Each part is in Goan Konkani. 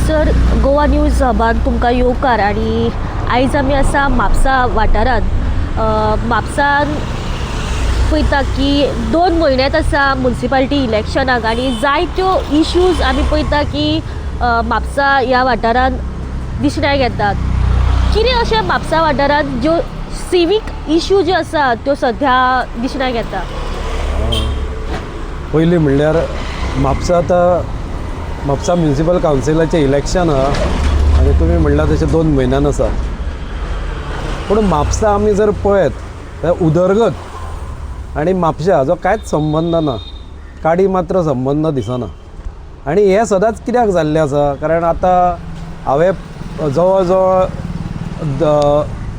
सर, गोवा न्यूज हबान तुमकां येवकार आनी आयज आमी आसा म्हापसा वाठारांत. म्हापसान पळयता की 2 म्हयन्यात आसा मुन्सिपालिटी इलेक्शनाक आनी जायत्यो इश्यूज आमी पळयता की म्हापसा ह्या वाठारांत दिसण्याक येतात. कितें अशें म्हापसा वाठारांत ज्यो सिवीक इश्यू ज्यो आसा त्यो सध्या दिसण्याक येता? पयलीं म्हणल्यार म्हापसा आतां म्हापसा म्युनिसिपल कावन्सिलाचें इलेक्शन आहा आनी तुमी म्हणलां तशें 2 म्हयन्यान आसा. पूण म्हापसा आमी जर पळयत जाल्यार उदरगत आनी म्हापशा हाजो कांयच संबंद ना, काडी मात्र संबंद दिसना. आनी हें सदांच कित्याक जाल्लें आसा? कारण आतां हांवें जवळ जवळ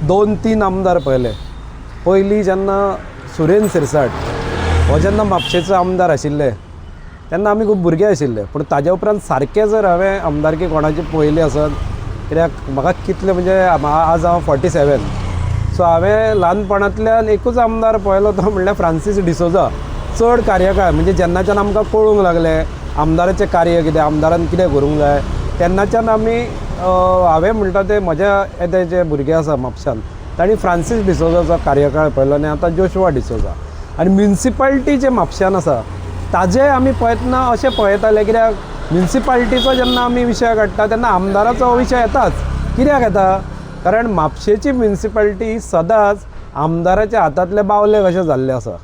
दोन तीन आमदार पळयले. पयलीं जेन्ना सुरेन सिरसाट हो जेन्ना म्हापशेचो आमदार आशिल्ले तेन्ना आमी खूब भुरगे आशिल्ले. पूण ताज्या उपरांत सारकें जर हांवें आमदारकी कोणाची पळयली आसत, कित्याक म्हाका कितले म्हणजे आज हांव 47, सो हांवें ल्हानपणांतल्यान एकूच आमदार पळयलो, तो म्हणल्यार फ्रांसीस डिसोजा. चड कार्यकाळ म्हणजे जेन्नाच्यान आमकां कळूंक लागलें आमदाराचें कार्य कितें, आमदारान कितें करूंक जाय, तेन्नाच्यान आमी हांवें म्हणटा ते म्हज्या येदे जे भुरगे आसा म्हापशान तांणी फ्रांसीस डिसोजाचो कार्यकाळ पळयलो आनी आतां जोशुआ डिसोजा. आनी म्युनिसिपालिटी जे म्हापशान आसा ताजे आमी पळयतना अशें पळयताले, कित्याक म्युनिसिपालिटीचो जेन्ना आमी विशय काडटा तेन्ना आमदाराचो हो विशय येताच. कित्याक येता? कारण म्हापशेची म्युनिसिपालिटी सदांच आमदाराच्या हातांतले बावले कशें जाल्ले आसा.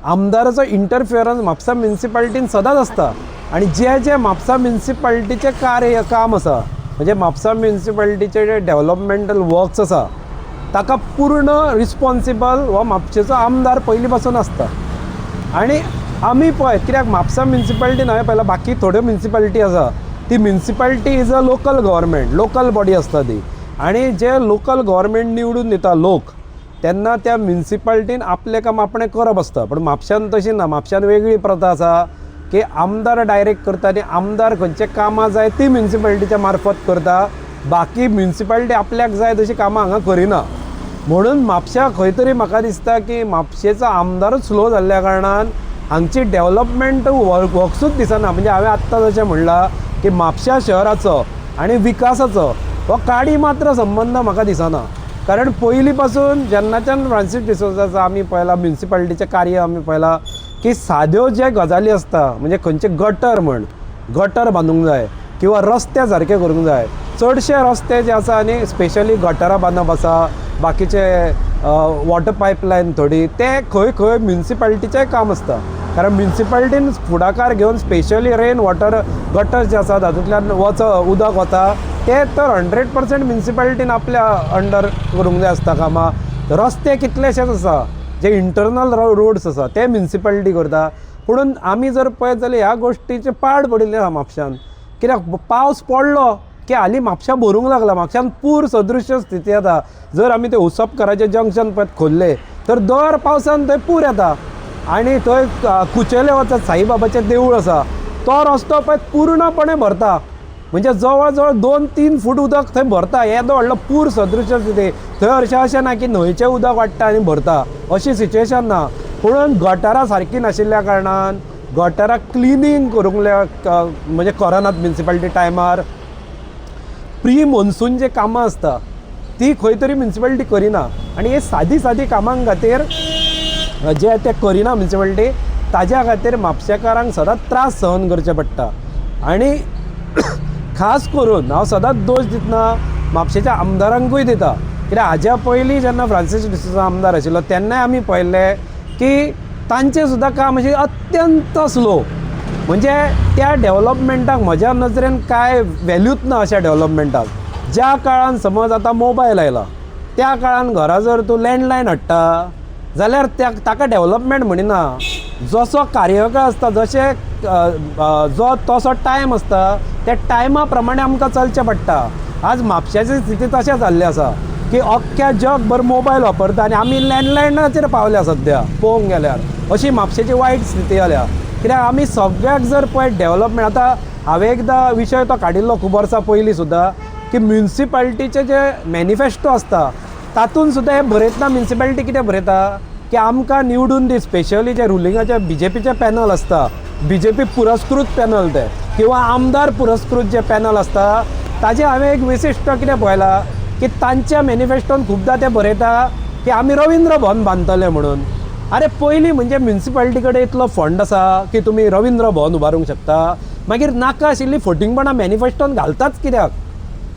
आमदाराचो इंटरफियरन्स म्हापसा म्युनिसिपालिटीन सदांच आसता आनी जे जे म्हापसा म्युनिसिपालिटीचें कार्य काम आसा, म्हणजे म्हापसा म्युनिसिपालिटीचे जे डेवलपमेंटल वर्क्स आसा, ताका पूर्ण रिस्पोन्सिबल हो म्हापशेचो आमदार पयलीं पासून आसता. आनी आमी पळयत कित्याक म्हापसा म्युनिसिपालिटीन हांवें पळयलां, बाकी थोड्यो म्युनिसिपालिटी आसा ती municipality is a local government, local body आसता ती. आनी जे लोकल गव्हर्मेंट निवडून दिता लोक, तेन्ना त्या म्युनिसिपालिटीन आपलें काम आपणें करप आसता. पूण म्हापश्यान तशी ना. म्हापश्यान वेगळी प्रथा आसा की आमदार डायरेक्ट करता आनी आमदार खंयचे कामां जाय ती म्युनिसिपालिटीच्या मार्फत करता. बाकी म्युनिसिपालिटी आपल्याक जाय तशी कामां हांगा करिना. म्हणून म्हापश्या खंय तरी म्हाका दिसता की म्हापशेचो आमदारूच स्लो जाल्ल्या कारणान हांगची डेवलपमेंट वर्क्सूच दिसना. म्हणजे हांवें आत्तां जशें म्हणलां की म्हापश्या शहराचो आनी विकासाचो हो काडी मात्र संबंद म्हाका दिसना. कारण पयलीं पासून जेन्नाच्यान फ्रांसीस डिसोजाचो आमी पळयलां, म्युनिसिपालिटीचें कार्य आमी पळयलां की साद्यो जे गजाली आसता, म्हणजे खंयचे गटर म्हण, गटर बांदूंक जाय किंवा रस्ते सारके करूंक जाय. चडशे रस्ते जे आसा आनी स्पेशली गटरां बांदप आसा, बाकीचे वॉटर पायपलायन थोडी, ते खंय खंय म्युनिसिपालिटीचेंय काम आसता. कारण म्युनिसिपालिटीन फुडाकार घेवन स्पेशली रेन वॉटर गटर जे आसा तातूंतल्यान वच उदक वता, ते तर 100% म्युनिसिपालिटीन आपल्या अंडर करूंक जाय आसता कामां. रस्ते कितलेशेच आसा जे इंटरनल रोड्स आसा ते म्युनिसिपालिटी करता. पुणून आमी जर पळयत जाल्यार ह्या गोश्टीचें पाड पडिल्लें आसा म्हापशान. कित्याक पावस पडलो की हालीं म्हापशा भरूंक लागला, म्हापशान पूर सदृश्य स्थिती येता. जर आमी ते उसपकराचें जंक्शन पळयत खोल्ले तर दर पावसान थंय पूर येता. आनी थंय कुचेले वचत साईबाबाचें देवूळ आसा, तो रस्तो पळयत पूर्णपणे भरता. म्हणजे जवळ जवळ 2-3 फूट उदक थंय भरता. येदो व्हडलो पूर सदृश्य स्थिती थंय. अशें अशें ना की न्हंयचें उदक वाडटा आनी भरता, अशी सिच्युएशन ना. पुणून गटारां सारकीं नाशिल्ल्या कारणान गटारां क्लिनींग करूंक म्हणजे करनात म्युनिसिपालिटी टायमार. प्री मोन्सून जे कामां आसता ती खंय तरी म्युनिसिपालिटी करिना आनी हे सादी सादी कामां खातीर जे ते करिना म्युनिसिपालिटी, ताज्या खातीर म्हापशेकारांक सदांच त्रास सहन करचे पडटा. आनी खास करून हांव सदांच दोश दितना म्हापशेच्या आमदारांकूय दिता, कित्याक हाज्या पयलीं जेन्ना फ्रांसीस डिसोजा आमदार आशिल्लो तेन्नाय आमी पळयल्लें की तांचें सुद्दां काम अशें अत्यंत स्लो. म्हणजे त्या डेवलपमेंटाक म्हज्या नजरेन कांय व्हॅल्यूच ना अशा डेवलपमेंटाक. ज्या काळान समज आतां मोबायल आयला त्या काळान घरा जर तूं लँडलायन हाडटा जाल्यार त्या ताका डेवलपमेंट म्हणिना. जसो कार्यकाळ आसता, जशें जो तसो टायम आसता, त्या टायमा प्रमाणे आमकां चलचें पडटा. आज म्हापश्याची स्थिती तशें जाल्लें आसा की अख्ख्या जगभर मोबायल वापरता आनी आमी लँडलायनाचेर पावल्या सद्या. पळोवंक गेल्यार अशी म्हापशेची वायट स्थिती जाल्या. कित्याक आमी सगळ्याक जर पळयत डेवलपमेंट, आतां हांवें एकदां विशय तो काडिल्लो खूब वर्सां पयलीं सुद्दां की म्युनिसिपालिटीचे जे मॅनिफेस्टो आसता तातूंत सुद्दां हें बरयतना म्युनिसिपालिटी कितें बरयता की आमकां निवडून दी. स्पेशली जे रुलिंगाचे बीजेपीचे पॅनल आसता. बीजेपी पुरस्कृत पॅनल तें किंवा आमदार पुरस्कृत जे पॅनल आसता ताजें हांवें एक विशिश्ट कितें पळयलां की तांच्या मॅनिफेस्टोन खुबदां ते बरयता की आमी रविंद्र भवन बांदतले म्हणून. अरे पयलीं म्हणजे म्युनिसिपालिटी कडेन इतलो फंड आसा की तुमी रविंद्र भवन उबारूंक शकता, मागीर नाका आशिल्ली फटींगपणां मॅनिफेस्टोन घालताच कित्याक?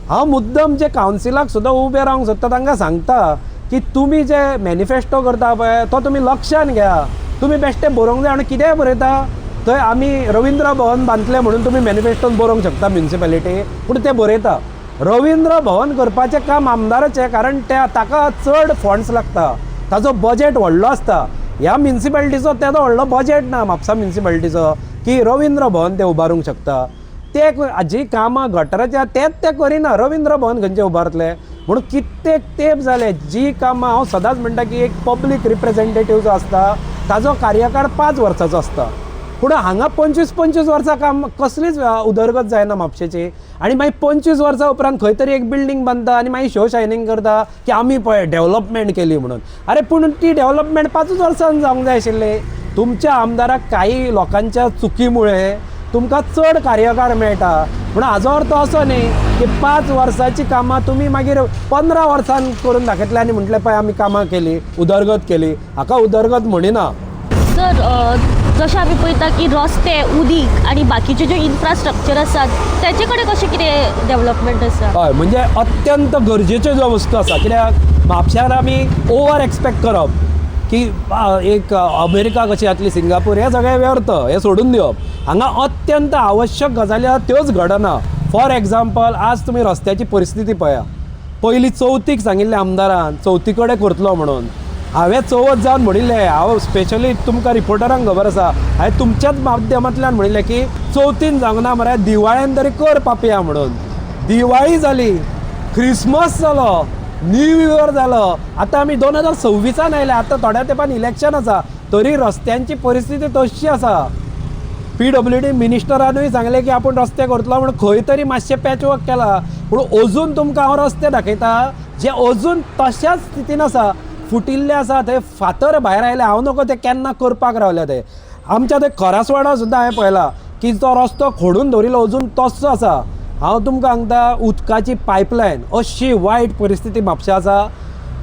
हांव मुद्दम जे कावन्सिलाक सुद्दां उबे रावंक सोदता तांकां सांगता की तुमी जे मॅनिफेस्टो करता पळय तो तुमी लक्षान घेया. तुमी बेश्टे बरोवंक जाय आनी कितेंय बरयता थंय आमी रविंद्र भवन बांदतले म्हणून तुमी मॅनिफेस्टोन बरोवंक शकता म्युनिसिपालिटी, पूण ते बरयता. रविंद्र भवन करपाचें काम आमदाराचें, कारण त्या ताका चड फंड्स लागता, ताजो बजेट व्हडलो आसता. ह्या म्युनिसिपालिटीचो तेदो व्हडलो बजेट ना म्हापसा म्युनिसिपालिटीचो की रविंद्र भवन ते उबारूंक शकता. ते जी कामां गटराची आहा तेच ते करिना, रविंद्र भवन खंयचें उबारतले? म्हणून कित्येक तेंप जाले जी कामां हांव सदांच म्हणटा की एक पब्लीक रिप्रेजेंटेटीव जो आसता ताजो कार्यकाळ 5 वर्सांचो आसता, पूण हांगा 25-25 वर्सां काम कसलीच उदरगत जायना म्हापशेची. आनी मागीर 25 वर्सां उपरांत खंय तरी एक बिल्डींग बांदता आनी मागीर शो शायनींग करता की आमी पळय डेवलपमेंट केली म्हणून. अरे पूण ती डेवलपमेंट 5 वर्सां जावंक जाय आशिल्ली. तुमच्या आमदाराक काही लोकांच्या चुकीमुळे तुमकां चड कार्यकाळ मेळटा, पूण हाजो अर्थ असो न्ही की 5 वर्सांची कामां तुमी मागीर 15 वर्सां करून दाखयतले आनी म्हटलें पळय आमी कामां केली, उदरगत केली. हाका उदरगत म्हणिना. सर, जशें आमी पळयता की रस्ते, उदीक आनी बाकीचे ज्यो इन्फ्रास्ट्रक्चर आसात तेचे कडेन कशें कितें डेवलपमेंट आसा? हय, म्हणजे अत्यंत गरजेच्यो ज्यो वस्तू आसा, कित्याक म्हापश्यार आमी ओवर एक्सपेक्ट करप की एक अमेरिका कशी जातली, सिंगापूर, हें सगळें व्यर्थ, हें सोडून दिवप. हांगा अत्यंत आवश्यक गजाली आसा त्योच घडना. फॉर एग्जाम्पल, आज तुमी रस्त्याची परिस्थिती पळया. पयलीं चवथीक सांगिल्लें आमदारान चवथी कडेन करतलो म्हणून, हांवें चवथ जावन म्हणिल्लें, हांव स्पेशली तुमकां रिपोर्टरांक खबर आसा, हांवें तुमच्याच माध्यमांतल्यान म्हणिल्लें की चवथीन जावंक ना मरे, दिवाळेन तरी कर पापया म्हणून. दिवाळी जाली, क्रिसमस जालो, न्यू इयर जालो, आतां आमी 2026 आयले, आतां थोड्या तेंपान इलेक्शन आसा, तरी रस्त्यांची परिस्थिती तशी आसा. PWD मिनिस्टरानूय सांगलें की आपूण रस्ते करतलो म्हूण, खंय तरी मातशें पॅच वर्क केलां, पूण अजून तुमकां हांव रस्ते दाखयता जे अजून तशाच स्थितीन आसा, फुटिल्ले आसा, थंय फातर भायर आयले, हांव नको ते केन्ना करपाक रावल्या ते. आमच्या थंय करासवाडा सुद्दां हांवें पळयला की तो रस्तो खोडून दवरिल्लो अजून तस्सो आसा. हांव तुमकां सांगता, उदकाची पायपलायन अशी वायट परिस्थिती म्हापशा आसा,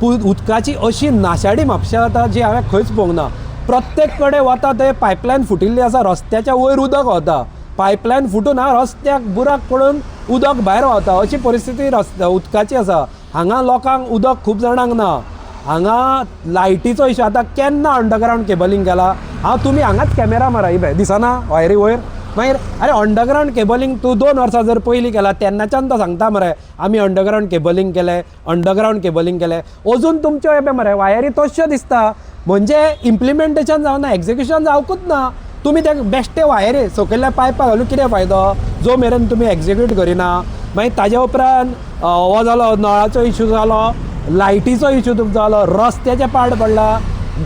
उदकाची अशी नाशाडी म्हापशा जाता जी हांवें खंयच पळोवंक ना. प्रत्येक कडेन वता थंय पायपलायन फुटिल्ली आसा, रस्त्याच्या वयर उदक वता, पायपलायन फुटून हा रस्त्याक बुराक पडून उदक भायर व्हांवता, अशी परिस्थिती उदकाची आसा. हांगा लोकांक उदक खूब जाणांक ना. हांगा लायटीचो इशू आतां केन्ना अंडरग्रावंड केबलिंग केला, हांव तुमी हांगाच कॅमेरा मारा, ही पळय दिसना वायरी वयर. मागीर अरे अंडरग्रावंड केबलिंग तूं 2 वर्सां जर पयलीं केला तेन्नाच्यान तो सांगता मरे आमी अंडरग्रावंड केबलिंग केलें, अंडरग्रावंड केबलिंग केलें, अजून तुमच्यो हे मरे वायरी तश्यो दिसता. म्हणजे इम्प्लिमेंटेशन जावना, एक्जिक्युशन जावकूच ना. तुमी ते बेश्टे वायरी सकयल्या पायपाक घालून कितें फायदो जो मेरेन तुमी एक्जिक्यूट करिना. मागीर ताज्या उपरांत हो जालो नळाचो इशू जालो, लायटीचो इशू तुमचो जालो, रस्त्याचें पाड पडला,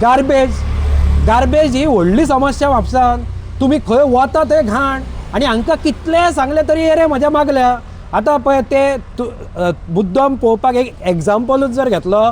गार्बेज, गार्बेज ही व्हडली समस्या म्हापसान. तुमी खंय वता थंय घाण, आनी हांकां कितलें सांगलें तरी रे म्हज्या मागल्या. आतां पळय ते मुद्दम पळोवपाक एक एग्जाम्पलूच जर घेतलो,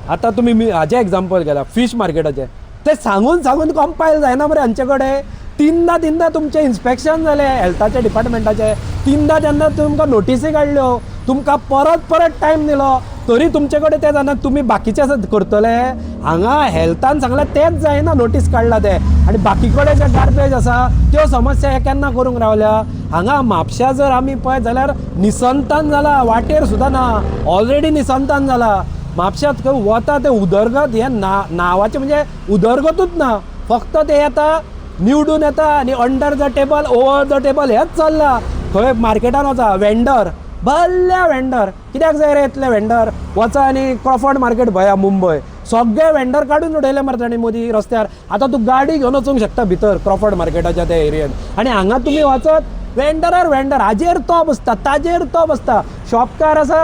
आतां तुमी हाजें एग्जाम्पल केलां फीश मार्केटाचें, ते सांगून सांगून कंपायल जायना मरे हांचे कडेन. तिनदां तुमचें इन्स्पेक्शन जालें हेल्थाच्या डिपार्टमेंटाचें, तिनदां तेन्ना तुमकां नोटिसी काडल्यो, तुमकां परत परत टायम दिलो, तरी तुमचे कडेन तें जायना. तुमी बाकीचें आसा करतले, हांगा हेल्थान सांगलां तेंच जायना, नोटीस काडला तें, आनी बाकी कडेन जे गार्बेज आसा त्यो समस्या हे केन्ना करूंक रावल्या. हांगा म्हापश्या जर आमी पळयत जाल्यार निसंतान जाला, वाटेर सुद्दां ना, ऑलरेडी निसंतान जाला. म्हापश्यांत खंय वता तें उदरगत हें ना, नांवाचें म्हणजे उदरगतूच ना, फक्त ते येता निवडून येता आनी under the table over the table हेंच चल्लां. खंय मार्केटान वचा वेंडर, भल्ल्या वेंडर, कित्याक जाय रे इतले वेंडर? वचा आनी क्रॉफर्ड मार्केट भया मुंबय, सगळे वेंडर काडून उडयले मरे तांणी मोदी रस्त्यार. आतां तूं गाडी घेवन वचूंक शकता भितर क्रॉफर्ड मार्केटाच्या त्या एरियेन, आनी हांगा तुमी वचत वेंडरार वेंडर, हाजेर तो बसता, ताजेर तो बसता. शॉपकार आसा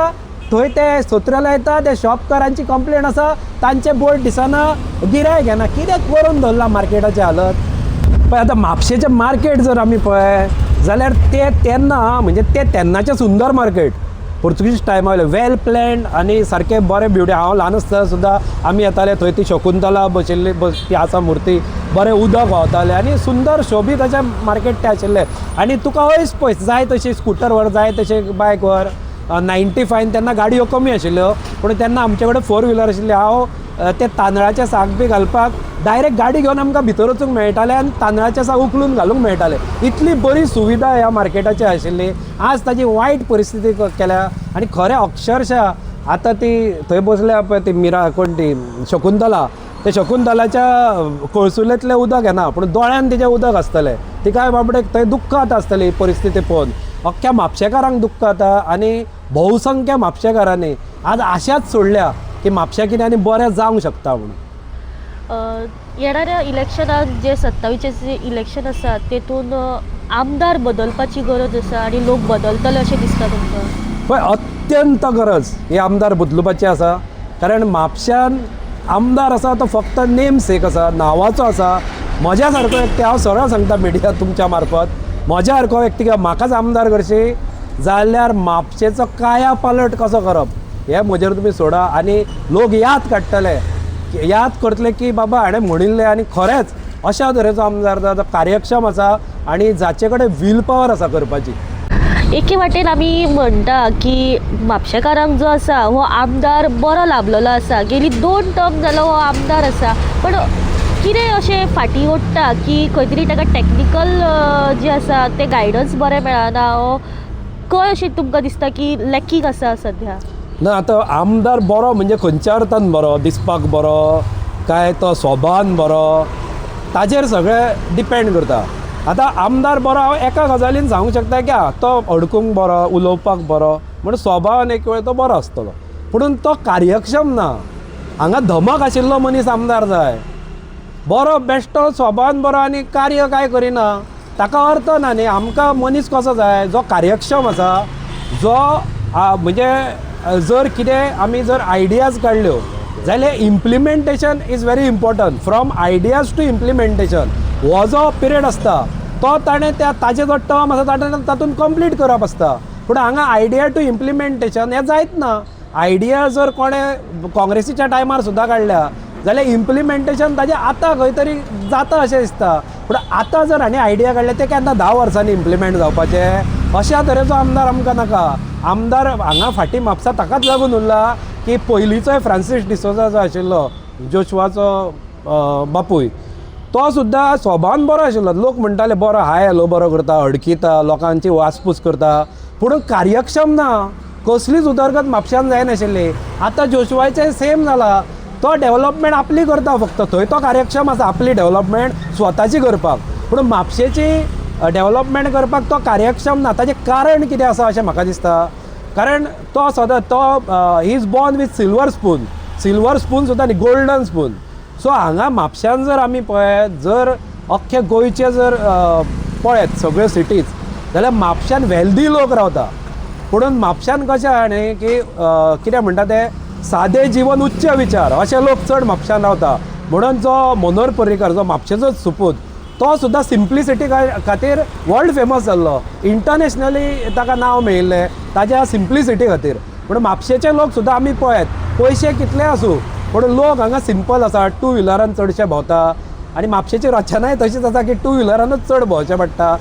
थंय ते सत्र्यो लायता, ते शॉपकारांची कंप्लेन आसा, तांचे बोर्ड दिसना, गिरायक घेना. कितें करून दवरलां मार्केटाची हालत. पळय आतां म्हापशेचें मार्केट जर आमी पळय जाल्यार ते तेन्ना म्हणजे ते तेन्नाचें सुंदर मार्केट, पोर्तुगीज टायमा वयले वेल प्लॅन्ड आनी सारकें बरें ब्युटी. हांव ल्हान आसतना सुद्दां आमी येताले थंय, ती शकुंतला बशिल्ली, बस ती आसा मुर्ती, बरें उदक व्हांवतालें आनी सुंदर शोबीत अशें मार्केट तें आशिल्लें. आनी तुका अयस पयस जाय तशी स्कुटर व्हर, जाय तशें बायक व्हर. 95 तेन्ना गाडयो कमी आशिल्ल्यो, पूण तेन्ना आमचे कडेन फोर व्हिलर आशिल्ली. हांव ते तांदळाचे साक बी घालपाक डायरेक्ट गाडी घेवन आमकां भितर वचूंक मेळटालें आनी तांदळाचे साक उखलून घालूंक मेळटालें. इतली बरी सुविधा ह्या मार्केटाची आशिल्ली. आज ताजी वायट परिस्थिती केल्या आनी खरें अक्षरशा आतां ती थंय बसल्या पळय ती मिरा, कोण ती शकुंतला, ते शकुंतलाच्या कळसुलेंतलें उदक येना, पूण दोळ्यान तिजें उदक आसतलें. तिकाय बाबडेक थंय दुख्ख जाता आसतलें ही परिस्थिती पळोवन. अख्ख्या म्हापशेकारांक दुख्ख जाता आनी बहुसंख्य म्हापशेकारांनी आज आशाच सोडल्या की म्हापश्या कितें आनी बरें जावंक शकता म्हणून. येणाऱ्या इलेक्शनाक, जे 27चें जे इलेक्शन आसा, तेतून आमदार बदलपाची गरज आसा आनी लोक बदलतले अशें दिसता तुमकां? पळय, अत्यंत गरज ही आमदार बदलुपाची आसा, कारण म्हापश्यान आमदार आसा तो फक्त नेम सेक आसा, नांवाचो आसा. म्हज्या सारको व्यक्ती, हांव सरळ सांगता मिडिया तुमच्या मार्फत, म्हज्या सारको व्यक्ती किंवा म्हाकाच आमदार करशी जाल्यार म्हापशेचो काया पालट कसो करप हें म्हजेर तुमी सोडा आनी लोक याद काडटले, याद करतले की बाबा हाणें म्हणिल्लें आनी खरेंच अशा तरेचो आमदार जो कार्यक्षम आसा आनी जाचे कडेन will power आसा करपाची. एके वाटेन आमी म्हणटा की म्हापशेकारांक जो आसा हो आमदार बरो लाभलेलो आसा, गेली 2 टर्म जालो हो आमदार आसा, पण कितें अशें फाटीं ओडटा की खंय तरी ताका टॅक्निकल जें आसा तें गायडन्स बरें मेळना, वो खंय अशें तुमकां दिसता की लॅकींग आसा सद्या? ना, आतां आमदार बरो म्हणजे खंयच्या अर्थान बरो, दिसपाक बरो काय तो स्वभावान बरो, ताजेर सगळें डिपेंड करता. आतां आमदार बरो हांव एका गजालीन सांगूंक शकता की आं तो अडकूंक बरो, उलोवपाक बरो, म्हण स्वभावान एक वेळ तो बरो आसतलो, पुणून तो कार्यक्षम ना. हांगा धमक आशिल्लो मनीस आमदार जाय. बरो बेश्टो स्वभावान बरो आनी कार्य काय करिना ताका अर्थ ना न्ही. आमकां मनीस कसो जाय, जो कार्यक्षम आसा, जो म्हणजे जर कितें आमी जर आयडियाज काडल्यो जाल्यार implementation is very important. From ideas to implementation हो जो पिरियड आसता तो ताणें त्या ताजे जो टर्म आसा ताणें तातूंत कंप्लीट करप आसता. पूण हांगा आयडिया टू इम्प्लिमेंटेशन हें जायत ना. आयडिया जर कोणें काँग्रेसीच्या टायमार सुद्दां काडल्या जाल्यार इम्प्लिमेंटेशन ताजें आतां खंय तरी जाता अशें दिसता. पूण आतां जर हांणी आयडिया काडल्या ते केन्ना 10 वर्सांनी इम्प्लिमेंट जावपाचें, अशा तरेचो आमदार आमकां नाका. आमदार हांगा फाटीं म्हापसा ताकाच लागून उरला की पयलींचोय फ्रांसीस डिसोजा जो आशिल्लो, जोशुआचो बापूय, तो सुद्दां स्वभावान बरो आशिल्लो. लोक म्हणटाले बरो हाय हॅलो बरो करता, हडकिता, लोकांची वासपूस करता, पूण कार्यक्षम ना. कसलीच उदरगत म्हापश्यान जायनाशिल्ली. आतां जोशुआचें सेम जाला, तो डेवलपमेंट आपली करता फक्त, थंय तो कार्यक्षम आसा आपली डेवलपमेंट स्वताची करपाक, पूण म्हापशेची डेवलपमेंट करपाक तो कार्यक्षम ना. ताचें कारण कितें आसा अशें म्हाका दिसता, कारण तो सदां तो he is born with silver spoon, silver spoon सुद्दां न्ही, गोल्डन स्पून. सो हांगा म्हापश्यान जर आमी पळयत, जर अख्खे गोंयचे जर पळयत सगळ्यो सिटीज, जाल्यार म्हापश्यान वेल्दी लोक रावता. पुणून म्हापश्यान कशें आहा न्ही की कितें म्हणटा ते सादे जिवन उच्च विचार अशे लोक चड म्हापश्यान रावता. म्हणून जो मनोहर पर्रीकर जो म्हापशेचोच सुपूत, तो सुद्दां सिम्प्लिसिटी खातीर वर्ल्ड फेमस जाल्लो, इंटरनॅशनली ताका नांव मेळिल्लें ताज्या सिम्प्लिसिटी खातीर. पूण म्हापशेचे लोक सुद्दां आमी पळयत पयशे कितले आसूं पूण लोक हांगा सिंपल आसा, टू व्हिलरान चडशे भोंवता आनी म्हापशेची रचनाय तशीच आसा की टू व्हिलरानूच चड भोंवचें पडटा.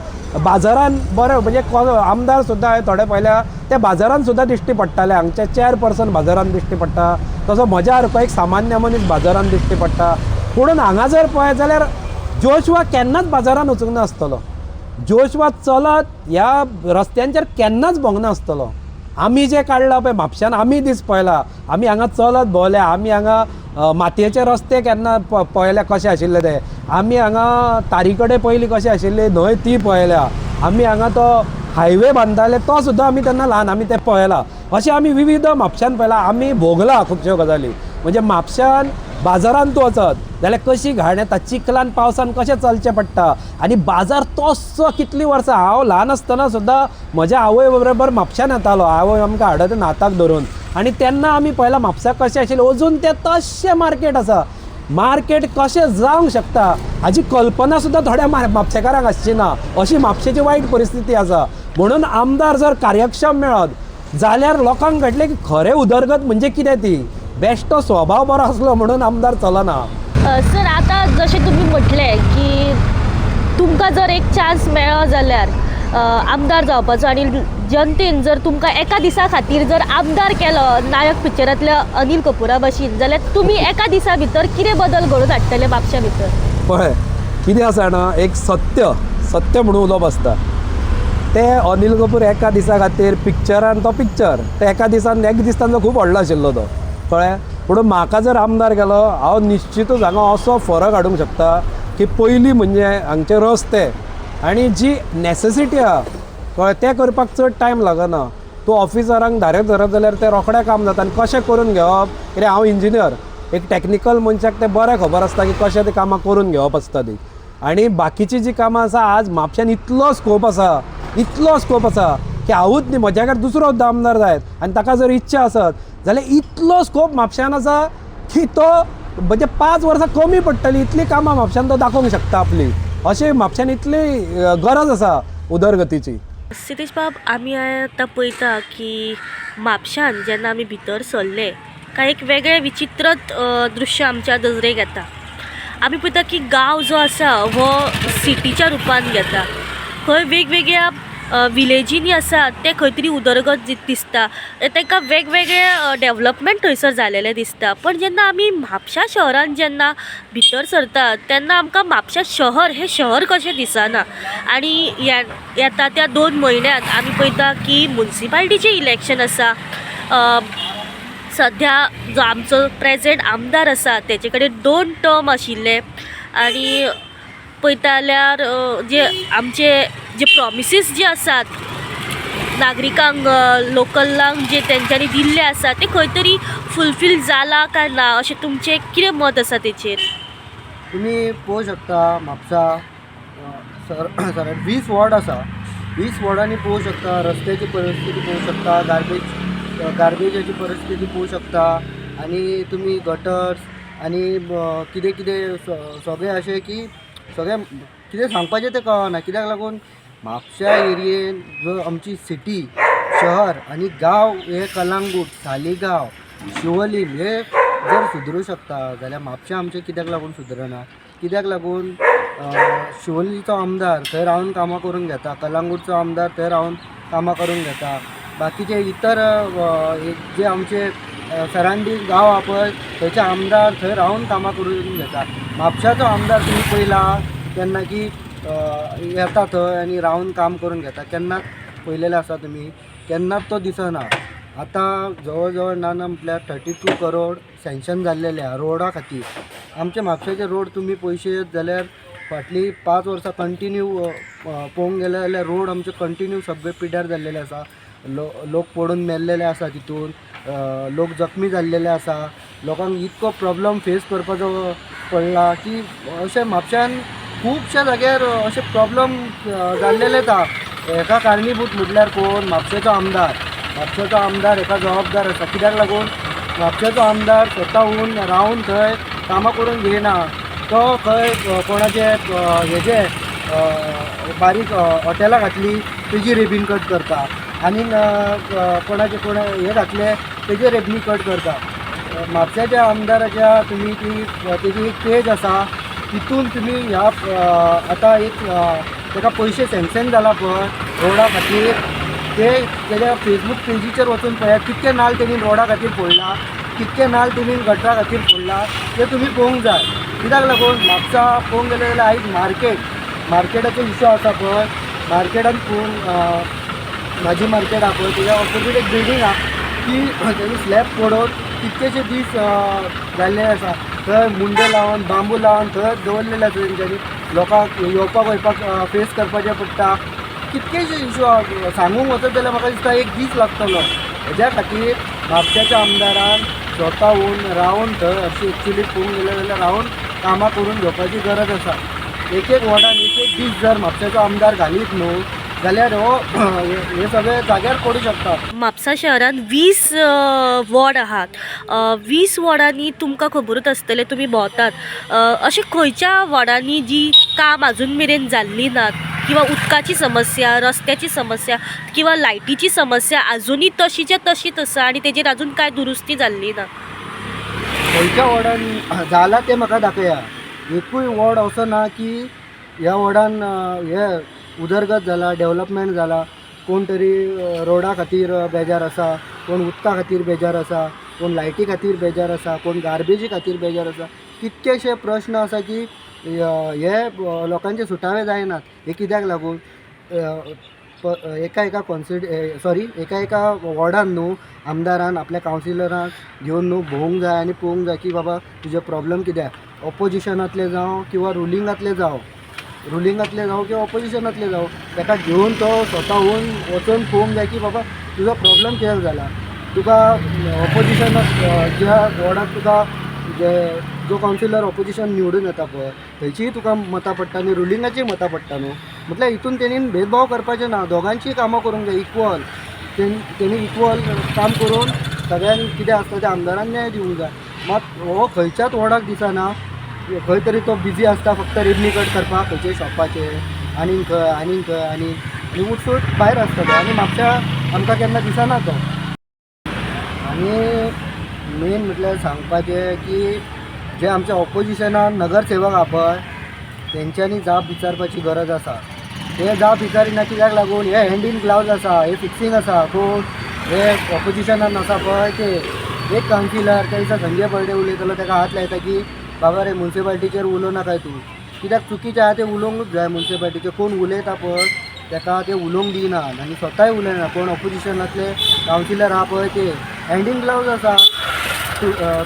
बाजारान बरें म्हणजे आमदार सुद्दां हांवें थोडे पळयल्या ते बाजारान सुद्दां दिश्टी पडटाले, हांगचे चेअरपर्सन बाजारान दिश्टी पडटा, तसो म्हज्या सारको एक सामान्य मनीस बाजारान दिश्टी पडटा. पुणून हांगा जर पळयत जाल्यार जोशुआ केन्नाच बाजारान वचूंक नासतलो, जोशुआ चलत ह्या रस्त्यांचेर केन्नाच भोंवना आसतलो. आमी जे काडला पळय म्हापश्यान, आमी दीस पळयला, आमी हांगा चलत भोंवल्या, आमी हांगा मातयेचे रस्ते केन्ना पळयल्या कशे आशिल्ले ते, आमी हांगा तारी कडेन पयलीं कशें आशिल्ली न्हंय ती पळयल्या, आमी हांगा तो हायवे बांदताले तो सुद्दां आमी तेन्ना ल्हान आमी ते पळयला. अशें आमी विविध म्हापश्यान पळयला, आमी भोगला खुबश्यो गजाली. म्हणजे म्हापश्यान बाजारान तूं वचत जाल्यार कशी घाण येता, चिखलान पावसान कशें चलचें पडटा आनी बाजार तसो कितलीं वर्सां. हांव ल्हान आसतना सुद्दां म्हज्या आवय बरोबर म्हापश्यान येतालो, आवय आमकां हाडत नाताक धरून, आनी तेन्ना आमी पळयलां म्हापसा कशें आशिल्लें, अजून तें तशें मार्केट आसा. मार्केट कशें जावंक शकता हाजी कल्पना सुद्दां थोड्या म्हापशेकारांक आसची ना, अशी म्हापशेची वायट परिस्थिती आसा. म्हणून आमदार जर कार्यक्षम मेळत, जाल्यार लोकांक कळटलें की खरें उदरगत म्हणजे कितें ती. बेश्टो स्वभाव बरो आसलो म्हणून आमदार चलना. सर, आतां जशें तुमी म्हटलें की तुमकां जर एक चान्स मेळ्ळो जाल्यार आमदार जावपाचो आनी जनतेन जर तुमकां एका दिसा खातीर जर आमदार केलो नायक पिक्चरांतल्या अनिल कपुरा भशेन, जाल्यार तुमी एका दिसा भितर कितें बदल घडोवन हाडटले म्हापशा भितर? पळय कितें आसा जाणा, एक सत्य सत्य म्हणून उलोवप आसता. ते अनिल कपूर एका दिसा खातीर पिक्चरान तो पिक्चर ते एका दिसान एक दीस तांचो खूब व्हडलो आशिल्लो तो, कळ्ळें. पूण म्हाका जर आमदार केलो हांव निश्चितूच हांगा असो फरक हाडूंक शकता की पयलीं म्हणजे हांगचे रस्ते आनी जी नॅसेसिटी आहा, कळ्ळें, तें करपाक चड टायम लागना. तूं ऑफिसरांक धारे धरत जाल्यार तें रोखडें काम जाता. आनी कशें करून घेवप, कित्याक हांव इंजिनियर, एक टॅक्निकल मनशाक तें बरें खबर आसता की कशें तें कामां करून घेवप आसता ती. आनी बाकीची जी कामां आसा आज म्हापश्यान इतलो स्कोप आसा, इतलो स्कोप आसा की हांवूच न्ही म्हज्या जाग्यार दुसरो सुद्दां आमदार जायत आनी ताका जर इच्छा आसत जाल्यार इतलो स्कोप म्हापश्यान आसा की तो म्हणजे 5 वर्सां कमी पडटली इतलीं कामां म्हापश्यान तो दाखोवंक शकता आपली. अशें म्हापश्यान इतली गरज आसा उदरगतीची. सितेश बाब, आमी आतां पळयता की म्हापश्यान जेन्ना आमी भितर सरले काय एक वेगळें विचित्रच दृश्य आमच्या नजरेक येता. आमी पळयता की गांव जो आसा हो सिटीच्या रुपान घेता. खंय वेगवेगळ्या विलेजींनी आसा ते खंय तरी उदरगत दिसता, तांकां वेगवेगळे डेवलपमेंट थंयसर जालेलें दिसता. पण जेन्ना आमी म्हापशा शहरान जेन्ना भितर सरता तेन्ना आमकां म्हापशा शहर हें शहर कशें दिसना. आनी येता त्या 2 म्हयन्यांत आमी पळयता की मुन्सिपाल्टीचें इलेक्शन आसा. सद्या जो आमचो प्रेजेंट आमदार आसा तेजे कडेन 2 टर्म आशिल्ले आनी पळयता जाल्यार जे आमचे जे प्रोमिसीस जे आसात नागरिकांक, लोकलांक जे तेंच्यांनी दिल्ले आसा ते खंय तरी फुलफील जाला काय ना अशें तुमचें कितें मत आसा तेचेर? तुमी पळोवंक शकता म्हापसा सर 20 वॉर्ड आसा. 20 वॉर्डांनी पळोवंक शकता रस्त्याची परिस्थिती पळोवंक शकता, गार्बेजाची परिस्थिती पळोवंक शकता आनी तुमी गटर्स आनी कितें कितें सगळें अशें की सगळें कितें सांगपाचें तें कळना. कित्याक लागून म्हापशा एरियेन जो आमची सिटी शहर आनी गांव हे कलांगूट, सालिगांव, शिवोलीम हे जर सुदरूं शकता जाल्यार म्हापशा आमचें कित्याक लागून सुदरना? कित्याक लागून शिवोलीचो आमदार थंय रावन कामां करून घेता, कलांगूटचो आमदार थंय रावन कामां करून घेता, बाकीचे इतर जे आमचे सरावंडींग गांव आहा पळय थंयचे आमदार थंय रावन कामां करून घेता. म्हापशाचो आमदार तुमी पळयला केन्ना की येता थंय आनी रावन काम करून घेता? केन्नाच पळयलेलें आसा तुमी? केन्नाच तो दिसना. आतां जवळ जवळ ना ना म्हटल्यार 32 करोड सँक्शन जाल्लेले आहा रोडा खातीर. आमचे म्हापशेचे रोड तुमी पळयशेत जाल्यार फाटलीं 5 वर्सां कंटिन्यू पळोवंक गेले जाल्यार रोड आमचे कंटिन्यू सगळे पिड्ड्यार जाल्लेले आसा. लोक पडून मेल्लेले आसा तितून, लोक जखमी जाल्लेले आसा. लोकांक इतको प्रॉब्लम फेस करपाचो पडला की अशें म्हापश्यान खुबश्या जाग्यार अशें प्रॉब्लम जाल्लेलेच आहा. हेका कारणीभूत म्हटल्यार कोण? म्हापशेचो आमदार. म्हापशेचो आमदार हेका जबाबदार आसा. कित्याक लागून म्हापशेचो आमदार स्वताहून रावन थंय कामां करून घेयना. तो खंय कोणाचे हेजे बारीक हॉटेलां घातली तेजी रेबीन कट करता आनी कोणाचे कोणा हे घातले तेजे रेबनी कट करता. म्हापशाच्या आमदाराच्या तुमी ती तेजी एक पेज आसा तितून तुमी ह्या आतां एक ताका पयशे सँक्शन जाला पळय रोडा खातीर, ते तेज्या फेसबूक पेजीचेर वचून पळयात कितके नाल तेणी रोडा खातीर फोडला, कितके नाल तेणी गटरा खातीर फोडला ते तुमी पळोवंक जाय. कित्याक लागून म्हापसा पळोवंक गेले जाल्यार आयज मार्केटाचो इशू आसा पळय. मार्केटान पळोवन भाजी मार्केट आहा पळय तेज्या ऑपोजीट एक बिल्डींग आहा ती तेणी स्लॅब पडोवन कितकेशे दीस जाल्ले आसा. थंय मुंडे लावन बांबू लावन थंय दवरलेले आसा तेंच्यांनी. लोकांक येवपाक वयपाक फेस करपाचें पडटा. कितकेशे इशू आहा सांगूंक वचत जाल्यार म्हाका दिसता एक दीस लागतलो. हेज्या खातीर म्हापशाच्या आमदारान स्वताहून रावन थंय अशी एक्चुली पळोवंक गेले जाल्यार रावन कामां करून घेवपाची गरज आसा. एक एक वॉर्डान एक एक दीस जर म्हापशाचो आमदार घालीत न्हू जाल्यार हो हे सगळे जाग्यार पडूं शकता. म्हापसा शहरान 20 वॉर्ड आहात. 20 वॉर्डांनी तुमकां खबरूच आसतलें, तुमी भोंवतात, अशें खंयच्या वॉर्डांनी जी काम आजून मेरेन जाल्ली नात किंवा उदकाची समस्या, रस्त्याची समस्या किंवा लायटीची समस्या आजुनूय तशीच्या तशीच आसा आनी तेजेर आजून कांय दुरुस्ती जाल्ली ना? खंयच्या वॉर्डान जाला तें म्हाका दाखया. एकूय वॉर्ड असो ना की ह्या वॉर्डान हे उदरगत जाला, डेवलपमेंट जाला. कोण तरी रोडा खातीर बेजार आसा, कोण उदका खातीर बेजार आसा, कोण लायटी खातीर बेजार आसा, कोण गार्बेजी खातीर बेजार आसा. कितकेशे प्रश्न आसा की हे लोकांचे सुटावे जायनात. हे कित्याक लागून एका एका कॉन्सिड सॉरी एका एका वॉर्डान न्हू आमदारान आपल्या कावन्सिलराक घेवन न्हू भोवूंक जाय आनी पळोवंक जाय की बाबा तुजे प्रॉब्लम कितें. ऑपोजिशनांतले जावं किंवा रुलिंगांतले जावं, रुलिंगांतले जावं किंवा ऑपोजिशनांतले जावं, ताका घेवन तो स्वताहून वचून पळोवंक जाय की बाबा तुजो प्रॉब्लम कितें जाला. तुका ऑपोजिशनाक ज्या वॉर्डाक तुका जे जो कावन्सिलर ऑपोजिशन निवडून येता पळय थंयचीय तुका मतां पडटा आनी रुलिंगाचीय मतां पडटा न्हू. म्हटल्यार हितून तेणीन भेदभाव करपाचें ना, दोगांचीय कामां करूंक जाय इक्वल. तेणी इक्वल काम करून सगळ्यांक कितें आसता तें आमदारान न्याय दिवंक जाय. मात हो खंयच्याच वॉर्डाक दिसना. खंय तरी तो बिजी आसता फक्त रिबनी कट करपाक खंयच्याय शॉपाचेर आनीक खंय आनीक खंय आनी आनी उठसूट भायर आसता तो आनी म्हापश्या आमकां केन्ना दिसना तो. आनी मेन म्हटल्यार सांगपाचें की जे आमच्या ऑपोजिशनान नगरसेवक आहा पळय तेंच्यांनी जाप विचारपाची गरज आसा. ते जाप विचारिना कित्याक लागून हे हँड इन ग्लावज आसा, हे फिक्सिंग आसा. कोण हे ऑपोजिशनान आसा पळय ते एक कावन्सिलर त्या दिसा संजय बर्डे उलयतालो ताका हात लायता की बाबा रे मुन्सिपाल्टीचेर उलोवं नाकाय तूं, कित्याक चुकीचें आहा तें उलोवंकूच जाय. मुन्सिपाल्टीचेर कोण उलयता पळय ताका ते उलोवंक दिना आनी स्वताय उलयना. कोण ऑपोजिशनांतले कावन्सिलर आहा पळय ते हँड इन ग्लावज आसा.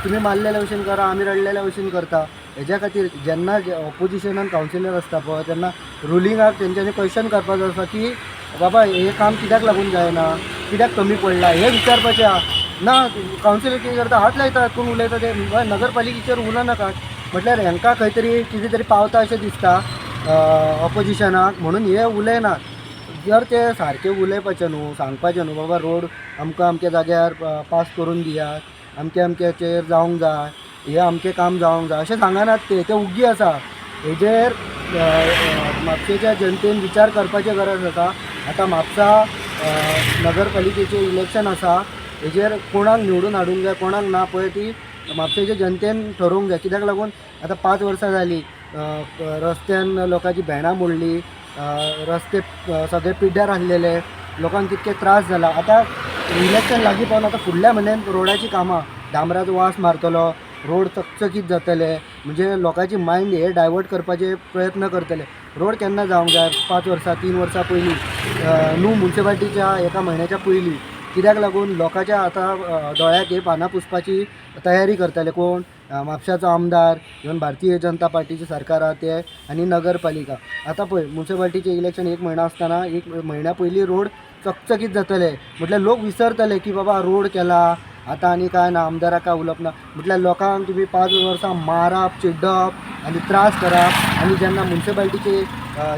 तुमी मारलेल्या भशेन करा, आमी रडलेल्या भशेन करता. हेज्या खातीर जेन्ना ऑपोजिशनान कावन्सिलर आसता पळय तेन्ना रुलिंगाक तेंच्यांनी क्वेश्चन करपाचो आसा की बाबा हें काम कित्याक लागून जायना, कित्याक कमी पडला हें विचारपाचें आहा. ना कावन्सिलर कितें करता, हात लायतात कोण उलयता ते नगरपालिकेचेर उलोवं नाकात. म्हटल्यार हेंकां खंय तरी कितें तरी पावता अशें दिसता ऑपोजिशनाक, म्हणून हे उलयनात. जर ते सारके उलयपाचें न्हू, सांगपाचें न्हू बाबा रोड आमकां अमक्या जाग्यार पास करून दियात, अमके अमक्याचेर जावंक जाय, हें अमकें काम जावंक जाय अशें सांगनात. ते ते उग्गी आसा. हेजेर म्हापशेच्या जनतेन विचार करपाची गरज आसा. आतां म्हापसा नगरपालिकेचें इलेक्शन आसा, हेजेर कोणाक निवडून हाडूंक जाय कोणाक ना पळय ती म्हापशेच्या जनतेन ठरोवंक जाय. कित्याक लागून आतां 5 वर्सां जालीं रस्त्यान लोकांची भेंडां मोडली, रस्ते सगळे पिड्ड्यार आहलेले, लोकांक कितके त्रास जाला. आतां इलेक्शन लागीं पावून आतां फुडल्या म्हयन्यान रोडाचीं कामां, डांबराचो वास मारतलो, रोड चकचकीत जातले, म्हणजे लोकांची मायंड हे डायवर्ट करपाचे प्रयत्न करतले. रोड केन्ना जावंक जाय, 5 वर्सां 3 वर्सां पयलीं न्हू मुन्सिपाल्टीच्या एका म्हयन्याच्या पयलीं. कित्याक लागून लोकांच्या आतां दोळ्याक हे पानां पुसपाची तयारी करतले. कोण म्हापशाचो आमदार, इवन भारतीय जनता पार्टीचे सरकार आहा ते आनी नगरपालिका. आतां पळय मुन्सिपाल्टीचें इलेक्शन 1 म्हयनो आसतना 1 म्हयन्या पयलीं रोड चकचकीत जातले, म्हटल्यार लोक विसरतले की बाबा रोड केला आतां आनी कांय ना, आमदाराक काय उलोवप ना. म्हटल्यार लोकांक तुमी 5 वर्सां मारप, चिड्डप आनी त्रास करप आनी जेन्ना मुन्सिपाल्टीचे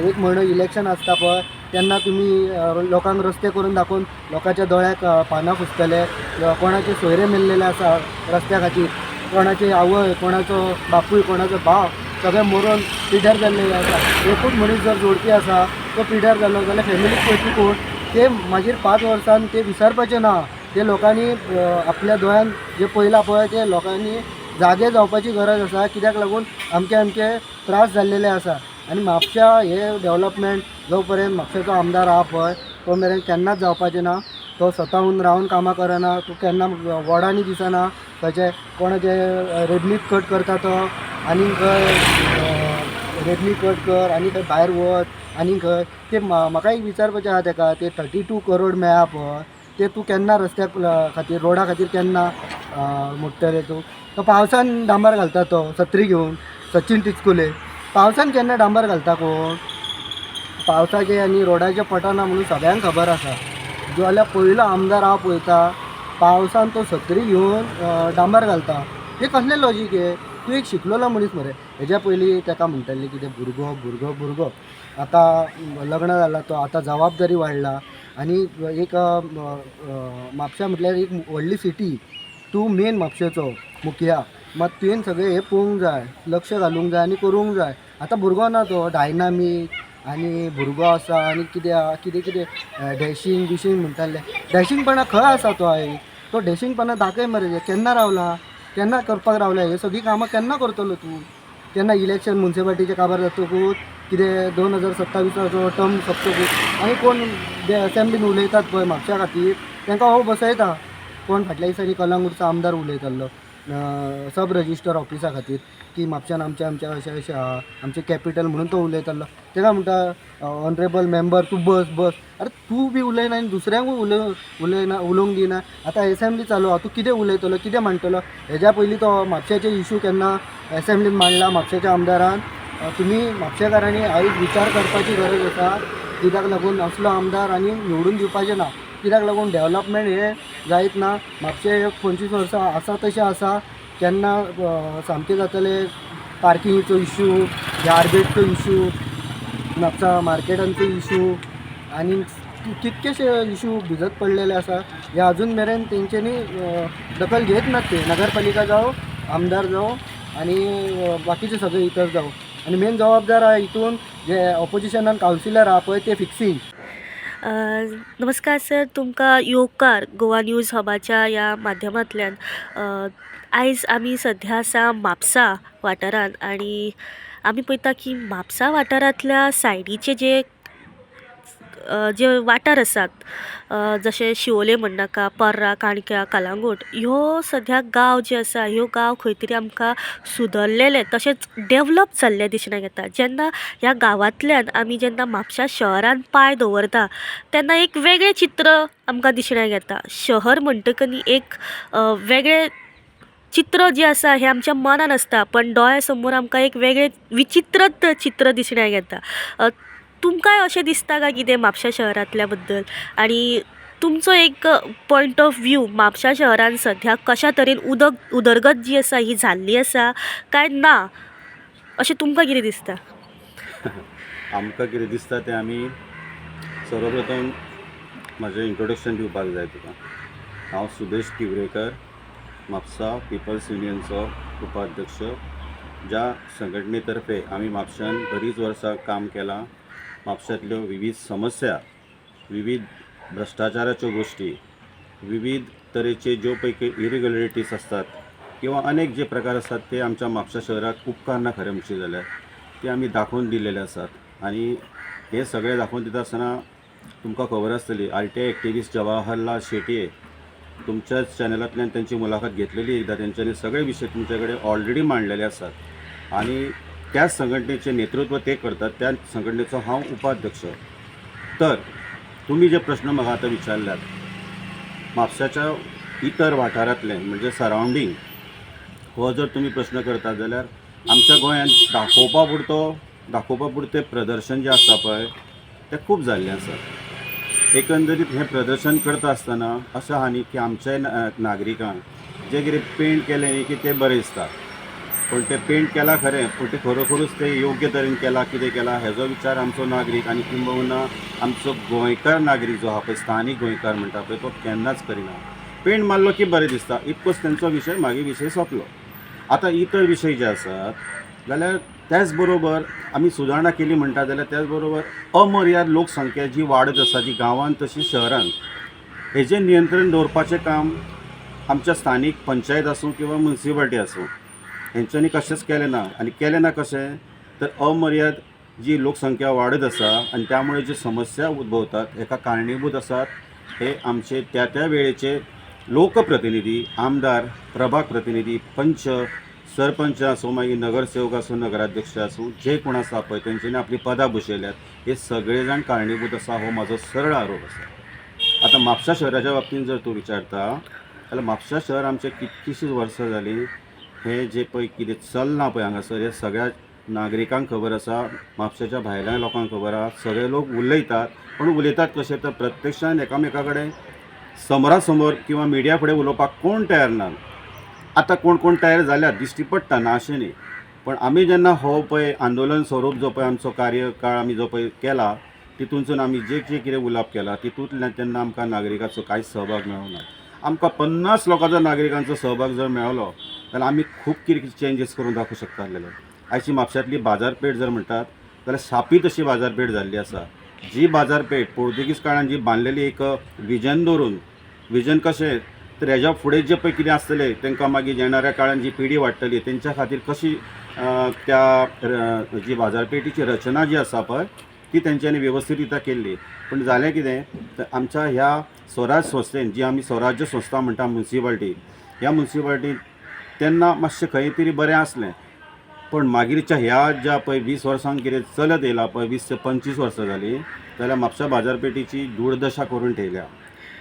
1 म्हयनो इलेक्शन आसता पळय तेन्ना तुमी लोकांक रस्ते करून दाखोवन लोकांच्या दोळ्याक पानां फुसतले. कोणाचे सोयरे मेल्लेले आसा रस्त्या खातीर, कोणाची आवय, कोणाचो बापूय, कोणाचो भाव सगळे मरून पिड्ड्यार जाल्ले आसा. एकूच मनीस जर जोडपी आसा तो पिड्ड्यार जालो जाल्यार फॅमिलीक पळयतली कोण? ते मागीर 5 वर्सान ते विसरपाचे ना. ते लोकांनी आपल्या दोळ्यान जे पळयलां पळय ते लोकांनी जागे जावपाची गरज आसा. कित्याक लागून अमके अमके त्रास जाल्लेले आसा. आनी म्हापशा हे डेवलपमेंट जो पर्यंत म्हापशेचो आमदार आहा पळय तो मेरेन केन्नाच जावपाचें ना. तो स्वताहून रावन कामां करना, तो केन्ना वॉर्डांनी दिसना, खंयचे कोणाचे रेबनीत कट करता तो आनी खंय रेबनी कट कर आनी खंय भायर वच आनी खंय ते. म्हाका एक विचारपाचें आहा तेका, ते 32 करोड मेळ्ळा पळय ते तूं केन्ना रस्त्या खातीर रोडा खातीर केन्ना मोडटले तूं? तो पावसान डांबर घालता तो सत्री घेवन, सचिन टिचकुले पावसान केन्ना डांबर घालता कोण? पावसाचे आनी रोडाचे पटना म्हणून सगळ्यांक खबर आसा. जो जाल्यार पयलो आमदार हांव पळयता पावसान तो सत्री घेवन डांबर घालता. हे कसलें लॉजीक हे? तूं एक शिकलेलो मनीस मरे. हेज्या पयलीं ताका म्हणटाले कितें भुरगो भुरगो भुरगो, आतां लग्न जाला तो, आतां जबाबदारी वाडला. आनी एक म्हापशा म्हटल्यार एक व्हडली सिटी, तूं मेन म्हापशेचो मुखिया, मात तुवें सगळें हें पळोवंक जाय, लक्ष घालूंक जाय आनी करूंक जाय. आतां भुरगो ना, तो डायनामीक आनी भुरगो आसा आनी कितें आहा, कितें कितें डॅशींग बिशींग म्हणटाले. डॅशींगपणां खंय आसा तो आयज? तो डॅशींगपणां दाखय मरे. केन्ना रावला, केन्ना करपाक रावला? हे सगळीं कामां केन्ना करतलो तूं? केन्ना इलेक्शन मुन्सिपालिटीचें काबार जातकूच, कितें 2027चो टर्म सोंपतकूच आनी कोण जे असेंब्लीन उलयतात पळय म्हापशा खातीर तांकां हो बसयता. कोण फाटल्या दिसांनी कलंगूटचो आमदार उलयतालो सब रजिस्टर ऑफिसा खातीर की म्हापशान आमचें आमचें अशें अशें आहा, आमचें कॅपिटल म्हणून तो उलयतालो. ताका म्हणटा ऑनरेबल मेंबर तूं बस बस. अरे तूं बी उलयना आनी दुसऱ्यांकूय उलयना, उलोवंक दिना. आतां एसेंब्ली चालू आहा, तूं कितें उलयतलो, कितें मांडटलो? हेज्या पयलीं तो म्हापशेचे इशू केन्ना एसेंब्लीन मांडला म्हापशेच्या आमदारान? तुमी म्हापशेकारांनी आयज विचार करपाची गरज आसा, कित्याक लागून असलो आमदार आनी निवडून दिवपाचें ना, कित्याक लागून डेवलपमेंट हें जायत ना. म्हापशें हे 25 वर्सां आसा तशें आसा, केन्ना सामकें जातलें? पार्किंगचो इशू, गार्बेजचो इशू, म्हापसा मार्केटांचो इशू आनी कितकेशे इशू भिजत पडलेले आसा. हे अजून मेरेन तेंच्यांनी दखल घेत नात ते, नगरपालिका जावं, आमदार जावं आनी बाकीचे सगळे इतर जावं. आनी मेन जबाबदार आहा हितून जे ऑपोजिशनान कावन्सिलर आहा पळय ते फिक्सिंग. नमस्कार सर, तुमकां येवकार गोवा न्यूज हबाच्या ह्या माध्यमांतल्यान. आयज आमी सध्या आसा म्हापसा वाठारांत आनी आमी पळयता की म्हापसा वाठारांतल्या सायडीचे जे जे वाठार आसात, जशे शिवोले म्हणनाका, पर्रा, काणक्या, कलांगूट, ह्यो सद्या गांव जे आसा, ह्यो गांव खंय तरी आमकां सुदरलेले तशेंच डेवलप जाल्ले दिसण्याक येता. जेन्ना ह्या गांवांतल्यान आमी जेन्ना म्हापशा शहरान पांय दवरता तेन्ना एक वेगळें चित्र आमकां दिसण्याक येता. शहर म्हणटकच न्ही एक वेगळें चित्र जें आसा हें आमच्या मनान आसता, पण दोळ्या समोर आमकां एक वेगळें विचित्रत चित्र दिसण्याक येता. तुमकांय अशें दिसता काय कितें म्हापशा शहरांतल्या बद्दल? आनी तुमचो एक पॉयंट ऑफ व्यू, म्हापशा शहरान सद्या कशा तरेन उदरगत जी आसा ही जाल्ली आसा काय ना, अशें तुमकां कितें दिसता? आमकां कितें दिसता तें आमी सर्वप्रथम म्हाजें इंट्रोडक्शन दिवपाक जाय तुका. हांव सुदेश तिवरेकर, म्हापसा पिपल्स युनियनचो उपाध्यक्ष, ज्या संघटने तर्फे आमी म्हापशान बरीच वर्सां काम केलां. म्हापशांतल्यो विवीध समस्या, विवीध भ्रश्टाचाराच्यो गोश्टी, विवीध तरेचे ज्यो पळय इरेग्युलरिटीज आसतात किंवा अनेक जे प्रकार आसात ते आमच्या म्हापसा शहराक उपकारना खरें म्हणशी जाल्यार, ते आमी दाखोवन दिलेले आसात. आनी हे सगळे दाखोवन दिता आसतना तुमकां खबर आसतली, आरटीआय एक्टिविस्ट जवाहरलाल शेटये, तुमच्याच चॅनलांतल्यान तेंची मुलाखत घेतलेली एकदां, तेंच्यांनी सगळे विशय तुमचे कडेन ऑलरेडी मांडलेले आसात आनी त्याच संघटनेचें नेतृत्व ते करतात, त्या संघटनेचो हांव उपाध्यक्ष. तर तुमी जे प्रश्न म्हाका आतां विचारल्यात म्हापशाच्या इतर वाठारांतले, म्हणजे सरावंडींग, हो जर तुमी प्रश्न करता जाल्यार आमच्या गोंयांत दाखोवपा पुरतें प्रदर्शन जें आसा पळय तें खूब जाल्लें आसा. एकंदरीत हें प्रदर्शन करता आसतना अशें आहा न्ही की आमच्या नागरिकांक जें कितें पेंट केलें न्ही की तें बरें दिसता, पूण तें पेंट केलां खरें, पूण तें खरोखरूच तें योग्य तरेन केलां, कितें केलां हेजो विचार आमचो नागरीक आनी किंबहुना आमचो गोंयकार नागरीक जो आहा पळय, स्थानीक गोंयकार म्हणटा पळय, तो केन्नाच करिना. पेंट मारलो की बरें दिसता इतकोच तेंचो विशय, मागीर विशय सोंपलो. आतां इतर विशय जे आसात जाल्यार त्याच बरोबर आमी सुदारणा केली म्हणटा जाल्यार त्याच बरोबर अमर्याद लोकसंख्या जी वाडत आसा, जी गांवांत तशी शहरांत, हेजें नियंत्रण दवरपाचें काम आमच्या स्थानीक पंचायत आसूं किंवा मुन्सिपाल्टी आसूं, हेंच्यांनी कशेंच केलें ना. आनी केलें ना कशें तर अमर्याद जी लोकसंख्या वाडत आसा आनी त्यामुळे ज्यो समस्या उद्भवतात हेका कारणीभूत आसात हे आमचे त्या त्या वेळेचे लोकप्रतिनिधी, आमदार, प्रभाग प्रतिनिधी, पंच, सरपंच आसूं, मागीर नगरसेवक आसूं, नगराध्यक्ष आसूं, जे कोण आसा पळय तेंच्यांनी आपली पदां भुशयल्यात, हे सगळे जाण कारणीभूत आसा, हो म्हाजो सरळ आरोप आसा. आतां म्हापसा शहराच्या बाबतींत जर तूं विचारता जाल्यार म्हापसा शहर आमचें कितकीशींच वर्सां जालीं हें जें पळय कितें चल्लां पळय हांगासर, हें सगळ्या नागरिकांक खबर आसा, म्हापशेच्या भायल्या लोकांक खबर आसा. सगळे लोक उलयतात, पूण उलयतात कशें तर प्रत्यक्षान एकामेका कडेन समोरा समोर किंवा मिडिया फुडें उलोवपाक कोण तयार ना. आतां कोण कोण तयार जाल्यात दिश्टी पडटा, ना अशें न्ही. पण आमी जेन्ना हो पळय आंदोलन स्वरूप जो पळय आमचो कार्यकाळ आमी जो पळय केला तितूनसून आमी जे जे कितें उलोवप केलां तितूंतल्यान तेन्ना आमकां नागरिकाचो कांयच सहभाग मेळूंक ना. आमकां 50 लोकांचो नागरिकांचो सहभाग जर मेळलो जाल्यार आमी खूब कितें चेंजीस करून दाखोवंक शकता आसलेले. आयची म्हापश्यांतली बाजारपेठ जर म्हणटात जाल्यार शापीत अशी बाजारपेठ जाल्ली आसा. जी बाजारपेठ पोर्तुगीज काळान जी बांदलेली एक विजन दवरून, विजन कशें तर हेज्या फुडें जें पळय कितें आसतलें तांकां मागीर येणाऱ्या काळान जी पिढी वाडटली तेंच्या खातीर कशी त्या जी बाजारपेठीची रचना जी आसा पळय ती तेंच्यांनी वेवस्थीत रित्या केल्ली. पूण जालें कितें तर आमच्या ह्या स्वराज संस्थेन जी आमी स्वराज्य संस्था म्हणटा मुन्सिपाल्टी, ह्या मुन्सिपाल्टीन तेन्ना मातशें खंय तरी बरें आसलें, पण मागीरच्या ह्या ज्या पळय 20 वर्सांक कितें चलत येयला पळय 20 ते 25 वर्सां जालीं जाल्यार म्हापसा बाजारपेठीची दुर्दशा करून ठेयल्या.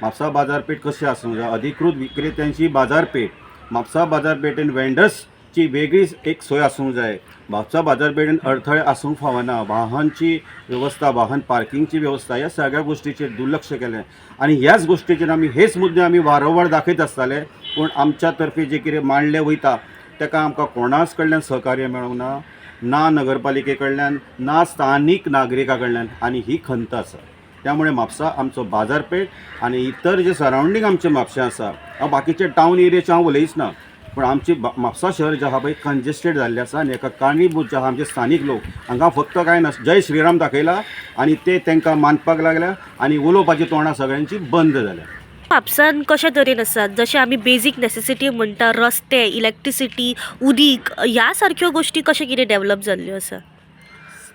म्हापसा बाजारपेठ कशी आसूंक जाय, अधिकृत विक्रेत्यांची बाजारपेठ, म्हापसा बाजारपेठेन वेंडर्सची वेगळी एक सोय आसूंक जाय. म्हापसा बाजारपेठेन अडथळे आसूंक फावना, वाहनची वेवस्था, वाहन पार्किंगची वेवस्था ह्या सगळ्या गोश्टीचेर दुर्लक्ष केलें आनी ह्याच गोश्टीचेर आमी हेच मुद्दे आमी वारंवार दाखयत आसताले. पूण आमच्या तर्फे जे कितें मांडलें वयता ताका आमकां कोणाच कडल्यान सहकार्य मेळूंक ना, ना नगरपालिके कडल्यान ना स्थानीक नागरिका कडल्यान, आनी ही खंत आसा. त्यामुळे म्हापसा आमचो बाजारपेठ आनी इतर जे सरावंडींग आमचें म्हापशें आसा, हांव बाकीचे टावन एरियाचे हांव उलयच ना, पूण आमची म्हापसा शहर जें आहा पळय कंजेस्टेड जाल्लें आसा आनी हेका कारणीभूत जे आहा आमचे स्थानीक लोक. हांगा फक्त कांय ना, जय श्रीराम दाखयला आनी ते तांकां मानपाक लागल्या आनी उलोवपाची तोंडां सगळ्यांची बंद जाल्या. म्हापसान कशे तरेन आसात, जशें आमी बेजीक नॅसेसिटी म्हणटा रस्ते, इलेक्ट्रिसिटी, उदीक ह्या सारक्यो गोश्टी कशें कितें डेवलप जाल्ल्यो आसा?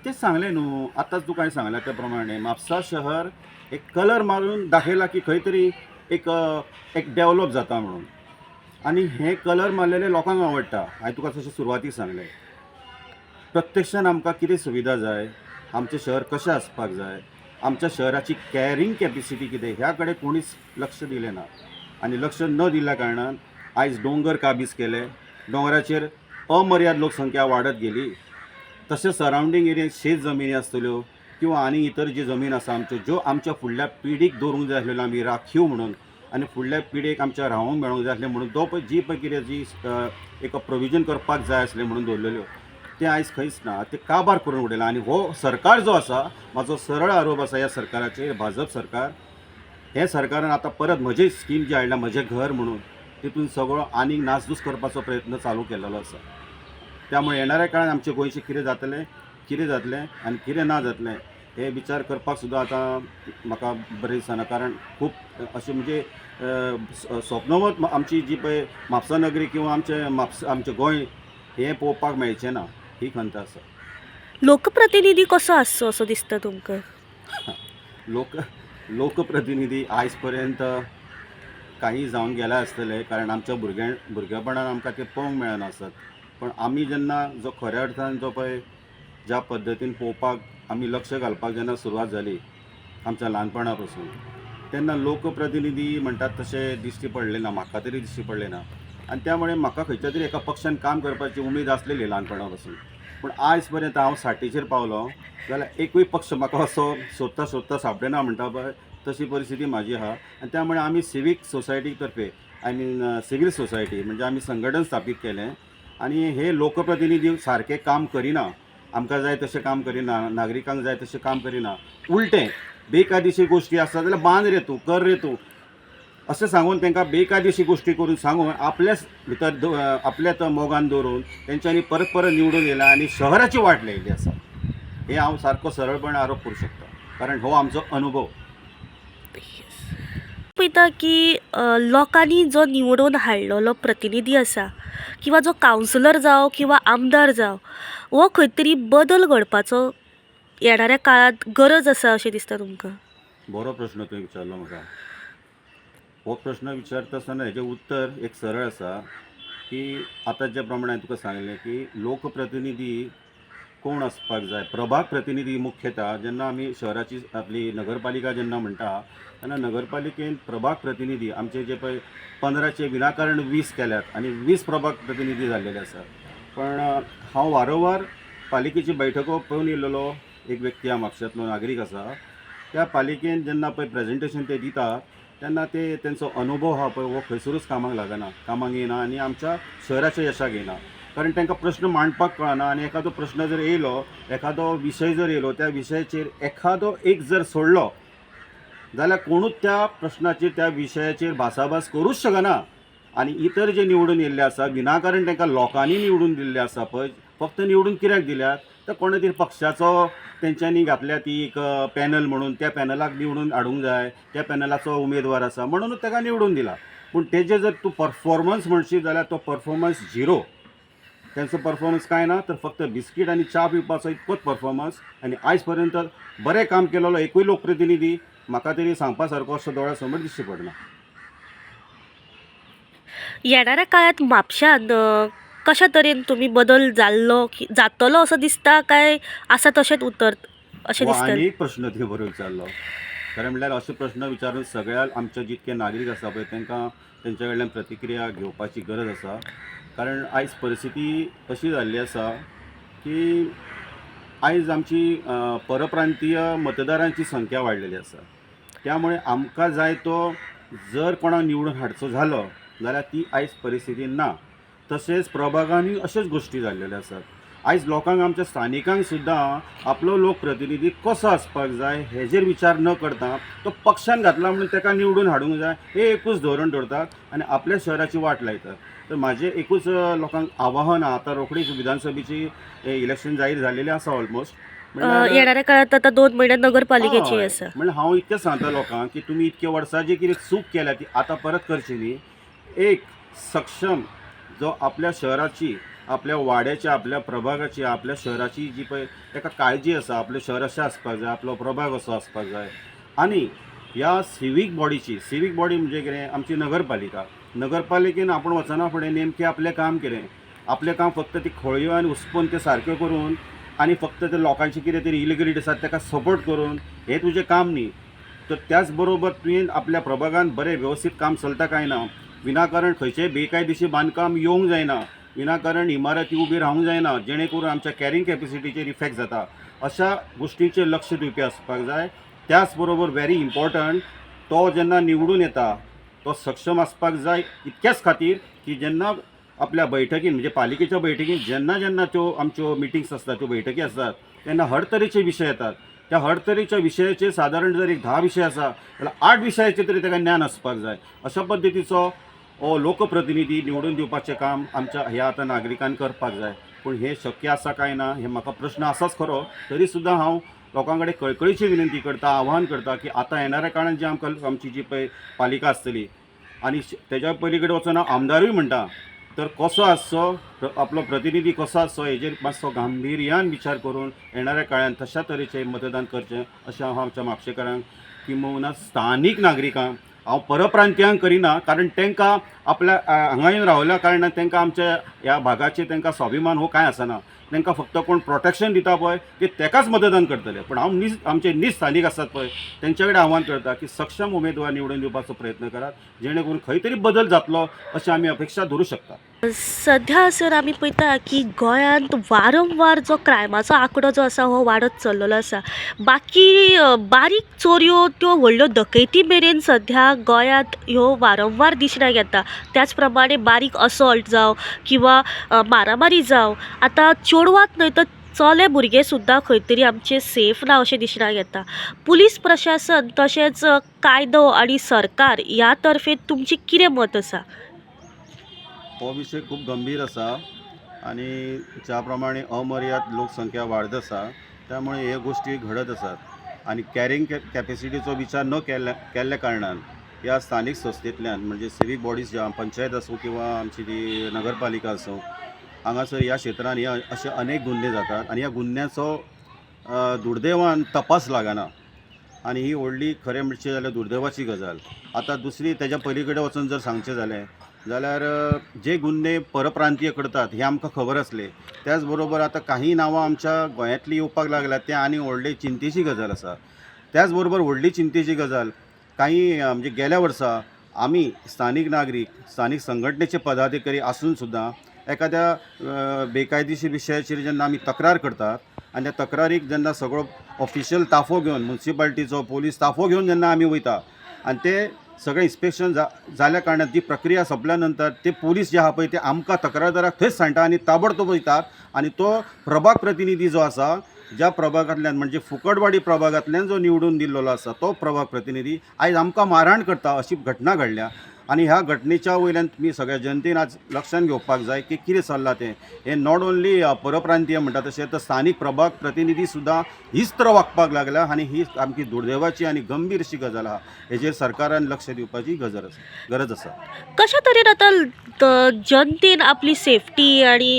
तें सांगलें न्हू आतांच तुका हांवें सांगलां त्या प्रमाणे म्हापसा शहर एक कलर मारून दाखयला की खंय तरी एक एक डेवलप जाता म्हणून, आनी हें कलर मारलेलें लोकांक आवडटा. हांवें तुका तशें सुरवातीक सांगलें, प्रत्यक्षान आमकां कितें सुविधा जाय, आमचें शहर कशें आसपाक जाय, आमच्या शहराची कॅरींग कॅपेसिटी कितें, ह्या कडेन कोणीच लक्ष दिलें ना. आनी लक्ष न दिल्ल्या कारणान आयज दोंगर काबीज केले, दोंगराचेर अमर्याद लोकसंख्या वाडत गेली. तशें सरावंडींग एरियेंत शेत जमिनी आसतल्यो किंवा आनी इतर जी जमीन आसा आमच्यो, ज्यो आमच्या फुडल्या पिढीक दवरूंक जाय आसलेल्यो आमी राखीव म्हणून, आनी फुडल्या पिढीक आमच्या रावंक मेळोंक जाय आसलें म्हणून तो पळय जी पळय कितें जी एक प्रोविजन करपाक जाय आसलें म्हणून दवरलेल्यो, तें आयज खंयच ना, तें काबार करून उडयलां. आनी हो सरकार जो आसा, म्हाजो सरळ आरोप आसा ह्या सरकाराचेर, भाजप सरकार, हे सरकारान आतां परत म्हजी स्कीम जी हाडल्या म्हजें घर म्हणून, तितून सगळो आनीक नासधूस करपाचो प्रयत्न चालू केलेलो आसा. त्यामुळे येणाऱ्या काळान आमचें गोंयचें कितें जातलें, कितें जातलें आनी कितें ना जातलें हे विचार करपाक सुद्दां आतां म्हाका बरें दिसना. कारण खूब अशें म्हणजे स्वप्नवत आमची जी पळय म्हापसा नगरी किंवा आमचें म्हापसा आमचें गोंय हें पळोवपाक मेळचें ना, ही खंत आसा. लोकप्रतिनिधी कसो आसचो असो दिसता तुमकां? लोकप्रतिनिधी आयज पर्यंत काही जावन गेला आसतले, कारण आमच्या भुरगेपणान आमकां ते पळोवंक मेळना आसत. पण आमी जेन्ना जो खऱ्या अर्थान जो पळय ज्या पद्दतीन पळोवपाक आमी लक्ष घालपाक जेन्ना सुरवात जाली आमच्या ल्हानपणा पासून, तेन्ना लोकप्रतिनिधी म्हणटात तशें दिश्टी पडलें ना, म्हाका तरी दिश्टी पडलें ना. आनी त्यामुळे म्हाका खंयच्या तरी एका पक्षान काम करपाची उमेद आसलेली ल्हानपणा पासून. पूण आयज पर्यंत हांव साठीचेर पावलो जाल्यार एकूय पक्ष म्हाका असो सोदता सोदता सांपडना म्हणटा पळय तशी परिस्थिती म्हाजी आहा. आनी त्यामुळे आमी सिवीक सोसायटी तर्फे, I mean civil society म्हणजे आमी संघटन स्थापीत केलें. आनी हे लोकप्रतिनिधी सारकें काम करिना, आमकां जाय तशें काम करिना, नागरिकांक जाय तशें काम करिना, उलटें बेकायदेशीर गोश्टी आसा जाल्यार बांद रे तूं, कर रे तूं अशें सांगून तांकां बेकायदेशीर गोश्टी करून सांगून आपल्याच भितर आपल्याच मोगान दवरून तेंच्यांनी परत परत निवडून येयला आनी शहराची वाट लायिल्ली आसा. हे हांव सारको सरळपणान आरोप करूं शकता, कारण हो आमचो अनुभव. पळयता की लोकांनी जो निवडून हाडलेलो प्रतिनिधी आसा किंवा जो कावन्सिलर जावं किंवा आमदार जावं, हो खंय तरी बदल घडपाचो येणाऱ्या काळांत गरज आसा अशें दिसता तुमकां? बरो प्रश्न तुवें विचारलो म्हाका. हो प्रश्न विचारता आसतना हेजें उत्तर एक सरळ आसा की आतां ज्या प्रमाणे हांवें तुका सांगलें की लोकप्रतिनिधी कोण आसपाक जाय, प्रभाग प्रतिनिधी मुख्यतः जेन्ना आमी शहराची आपली नगरपालिका जेन्ना म्हणटा तेन्ना नगरपालिकेन प्रभाग प्रतिनिधी आमचे जे पळय 15चे विनाकारण 20 केल्यात आनी 20 प्रभाग प्रतिनिधी जाल्लेले आसात. पण हांव वारंवार पालिकेची बैठको पळोवन येयलेलो एक व्यक्ती हा, म्हापश्यांतलो नागरीक आसा. त्या पालिकेन जेन्ना पळय प्रेजेंटेशन ते दिता तेन्ना ते तेंचो अनुभव आहा पळय हो खंयसरूच कामाक लागना, कामाक येना आनी आमच्या शहराच्या यशाक येना. कारण तांकां प्रश्न मांडपाक कळना आनी एखादो प्रश्न जर येयलो, एखादो विशय जर येयलो, त्या विशयाचेर एखादो एक जर सोडलो जाल्यार कोणूच त्या प्रश्नाचेर त्या विशयाचेर भासाभास करूंच शकना. आनी इतर जे निवडून येयल्ले आसा विनाकारण तांकां लोकांनी निवडून दिल्ले आसा पळय, फक्त निवडून कित्याक दिल्यात तर कोणे तरी पक्षाचो तेंच्यांनी घातल्या ती एक पॅनल म्हणून त्या पॅनलाक निवडून हाडूंक जाय, त्या पॅनलाचो उमेदवार आसा म्हणूनच ताका निवडून दिला. पूण तेजे जर तूं परफॉर्मन्स म्हणशीत जाल्यार तो परफॉर्मन्स झिरो. तेंचो परफॉर्मन्स कांय ना तर फक्त बिस्कीट आनी च्या पिवपाचो इतकोच परफॉर्मन्स. आनी आयज पर्यंत बरें काम केलेलो एकूय लोकप्रतिनिधी म्हाका तरी सांगपा सारको असो दोळ्या समोर दिश्टी पडना. येणाऱ्या काळांत म्हापश्यांत कशा तरेन तुमी बदल जाल्लो जातलो असो दिसता काय आसा तशेंच उतर अशें हो दिसता? आनी एक प्रश्न तुवें बरो विचारलो. खरें म्हणल्यार अशे प्रश्न विचारून सगळ्या आमचे जितके नागरीक आसा पळय तांकां तेंच्या कडल्यान प्रतिक्रिया घेवपाची गरज आसा. कारण आयज परिस्थिती अशी जाल्ली आसा की आयज आमची परप्रांतीय मतदारांची संख्या वाडलेली आसा. त्यामुळे आमकां जाय तो जर कोणाक निवडून हाडचो जालो जाल्यार ती आयज परिस्थिती ना. तशेंच प्रभागांनी अश्योच गोश्टी जाल्लेल्यो आसात. आयज लोकांक आमच्या स्थानिकांक सुद्दां आपलो लोकप्रतिनिधी कसो आसपाक जाय हेजेर विचार न करता तो पक्षान घातला म्हणून ताका निवडून हाडूंक जाय हे एकूच धोरण दवरतात आनी आपल्या शहराची वाट लायतात. तर म्हाजें एकूच लोकांक आवाहन आहा, आतां रोखडीच विधानसभेची इलेक्शन जाहीर जाल्लेलें आसा ऑलमोस्ट, म्हणल्यार येणाऱ्या काळात आता 2 म्हयन्यात नगरपालिकेची हय. आसा. म्हणल्यार हांव इतकें सांगता लोकांक की तुमी इतके वर्सां जी कितें चूक केल्या ती आतां परत करची न्ही. एक सक्षम जो आपल्या शहराची, आपल्या वाड्याची, आपल्या प्रभागाची, आपल्या शहराची जी पळय ताका काळजी आसा, आपलें शहर अशें आसपाक जाय, आपलो प्रभाग असो आसपाक जाय. आनी ह्या सिवीक बॉडीची, सिवीक बॉडी म्हणजे कितें, आमची नगरपालिका. नगरपालिकेन आपूण वचना फुडें नेमकें आपलें काम कितें, आपलें काम फक्त ती खळयो आनी उसपून ते सारक्यो करून आनी फक्त ते लोकांची कितें तरी इलिगलिटी आसा ताका सपोर्ट करून हें तुजें काम न्ही. तर त्याच बरोबर तुवें आपल्या प्रभागान बरें वेवस्थीत काम चलता काय ना, विनाकारण खंयचेय बेकायदेशीर बांदकाम येवंक जायना, विनाकारण इमारती उबी रावंक जायना, जेणे करून आमच्या कॅरिंग कॅपेसिटीचेर इफेक्ट जाता, अशा गोश्टींचेर लक्ष दिवपी आसपाक जाय. त्याच बरोबर व्हेरी इम्पॉर्टंट, तो जेन्ना निवडून येता तो सक्षम आसपाक जाय इतक्याच खातीर की जेन्ना आपल्या बैठकीन म्हणजे पालिकेच्या बैठकीन जेन्ना जेन्ना त्यो आमच्यो मिटिंग्स आसतात, त्यो बैठकी आसतात, तेन्ना हर तरेचे विशय येतात. त्या हर तरेच्या विशयाचेर सादारण जर एक 10 विशय आसा जाल्यार 8 विशयाचेर तरी ताका ज्ञान आसपाक जाय. अशा पद्दतीचो हो लोकप्रतिनिधी निवडून दिवपाचें काम आमच्या ह्या आतां नागरिकान करपाक जाय. पूण हें शक्य आसा काय ना हें म्हाका प्रश्न आसाच खरो, तरी सुद्दां हांव लोकां कडेन कळकळीची विनंती करता, आव्हान करता की आतां येणाऱ्या काळान जी आमकां आमची जी पळय पालिका आसतली आनी तेज्या पयली कडेन वचून हांव आमदारूय म्हणटा, तर कसो आसचो आपलो प्रतिनिधी कसो आसचो हेजेर मातसो गांभिर्यान विचार करून येणाऱ्या काळान तशा तरेचें मतदान करचें अशें हांव आमच्या म्हापशेकारांक किंबहुना स्थानीक नागरिकांक, हांव परप्रांतीयांक करिना, कारण तांकां आपल्या हांगा येवन रावल्या कारणान तांकां आमच्या ह्या भागाचेर तांकां स्वाभिमान हो कांय आसना. तांकां फक्त कोण प्रोटेक्शन दिता पळय ते ताकाच मतदान करतले. पूण हांव नीज आमचे नीज स्थानीक आसात पळय तेंच्या कडेन आव्हान करता की सक्षम उमेदवार निवडून दिवपाचो प्रयत्न करात, जेणे करून खंय तरी बदल जातलो अशें आमी अपेक्षा धरूं शकता. सध्या सर आमी पळयता की गोंयांत वारंवार जो क्रायमाचो आंकडो जो आसा हो वाडत चल्लेलो आसा. बाकी बारीक चोरयो त्यो व्हडल्यो डकैती मेरेन सध्या गोंयांत ह्यो वारंवार दिसण्याक येता. त्याच प्रमाणे बारीक असॉल्ट जावं किंवां मारामारी जावं, आतां चेडवांत न्हय तर चले भुरगे सुद्दां खंय तरी आमचे सेफ ना अशें दिसण्याक येता. पुलीस प्रशासन तशेंच कायदो आनी सरकार ह्या तर्फे तुमचें कितें मत आसा? हो विशय खूब गंभीर आसा आनी ज्या प्रमाणे अमर्याद लोकसंख्या वाडत आसा त्यामुळे हे गोश्टी घडत आसात आनी कॅरिंग कॅपेसिटीचो विचार न केल्ल्या कारणान ह्या स्थानीक संस्थेंतल्यान म्हणजे सिवीक बॉडीज ज्या पंचायत आसूं किंवा आमची ती नगरपालिका आसूं, हांगासर ह्या क्षेत्रान हे अशे अनेक गुन्हे जातात आनी ह्या गुन्ह्याचो दुर्दैवान तपास लागना आनी ही व्हडली खरें म्हणचें जाल्यार दुर्दैवाची गजाल. आतां दुसरी तेज्या पली कडेन वचून जर सांगचें जालें जाल्यार जे गुन्हे परप्रांतीय करतात हें आमकां खबर आसलें, त्याच बरोबर आतां काही नांवां आमच्या गोंयांतलीं येवपाक लागल्यात तें आनी व्हडली चिंतेची गजाल आसा. त्याच बरोबर व्हडली चिंतेची गजाल काही म्हणजे गेल्या वर्सा आमी स्थानीक नागरीक स्थानीक संघटनेचे पदाधिकारी आसून सुद्दां एखाद्या बेकायदेशीर विशयाचेर जेन्ना आमी तक्रार करतात आनी त्या तक्रारीक जेन्ना सगळो ऑफिशियल ताफो घेवन म्युनिसिपालिटीचो पोलीस ताफो घेवन जेन्ना आमी वयता आनी ते सगळें इन्स्पेक्शन जाल्या कारणान ती प्रक्रिया सोंपल्या नंतर ते पोलीस जे आहा पळय ते आमकां तक्रारदाराक थंयच सांडटा आनी ताबडतोब वयतात आनी तो प्रभाग प्रतिनिधी जो आसा, ज्या प्रभागांतल्यान म्हणजे फुकटवाडी प्रभागांतल्यान जो निवडून दिल्लो आसा तो प्रभाग प्रतिनिधी आयज आमकां मारहाण करता अशी घटना घडल्या. आनी ह्या घटनेच्या वयल्यान तुमी सगळ्या जनतेन आज लक्षान घेवपाक जाय की कितें चल्लां तें. हें not only परप्रांतीय म्हणटा तशें तर स्थानीक प्रभाग प्रतिनिधी सुद्दां हीच तरा वागपाक लागल्या आनी ही सामकी दुर्दैवाची आनी गंभीर अशी गजाल आहा. हेजेर सरकारान लक्ष दिवपाची गरज आसा. कशा तरेन आतां जनतेन आपली सेफ्टी आनी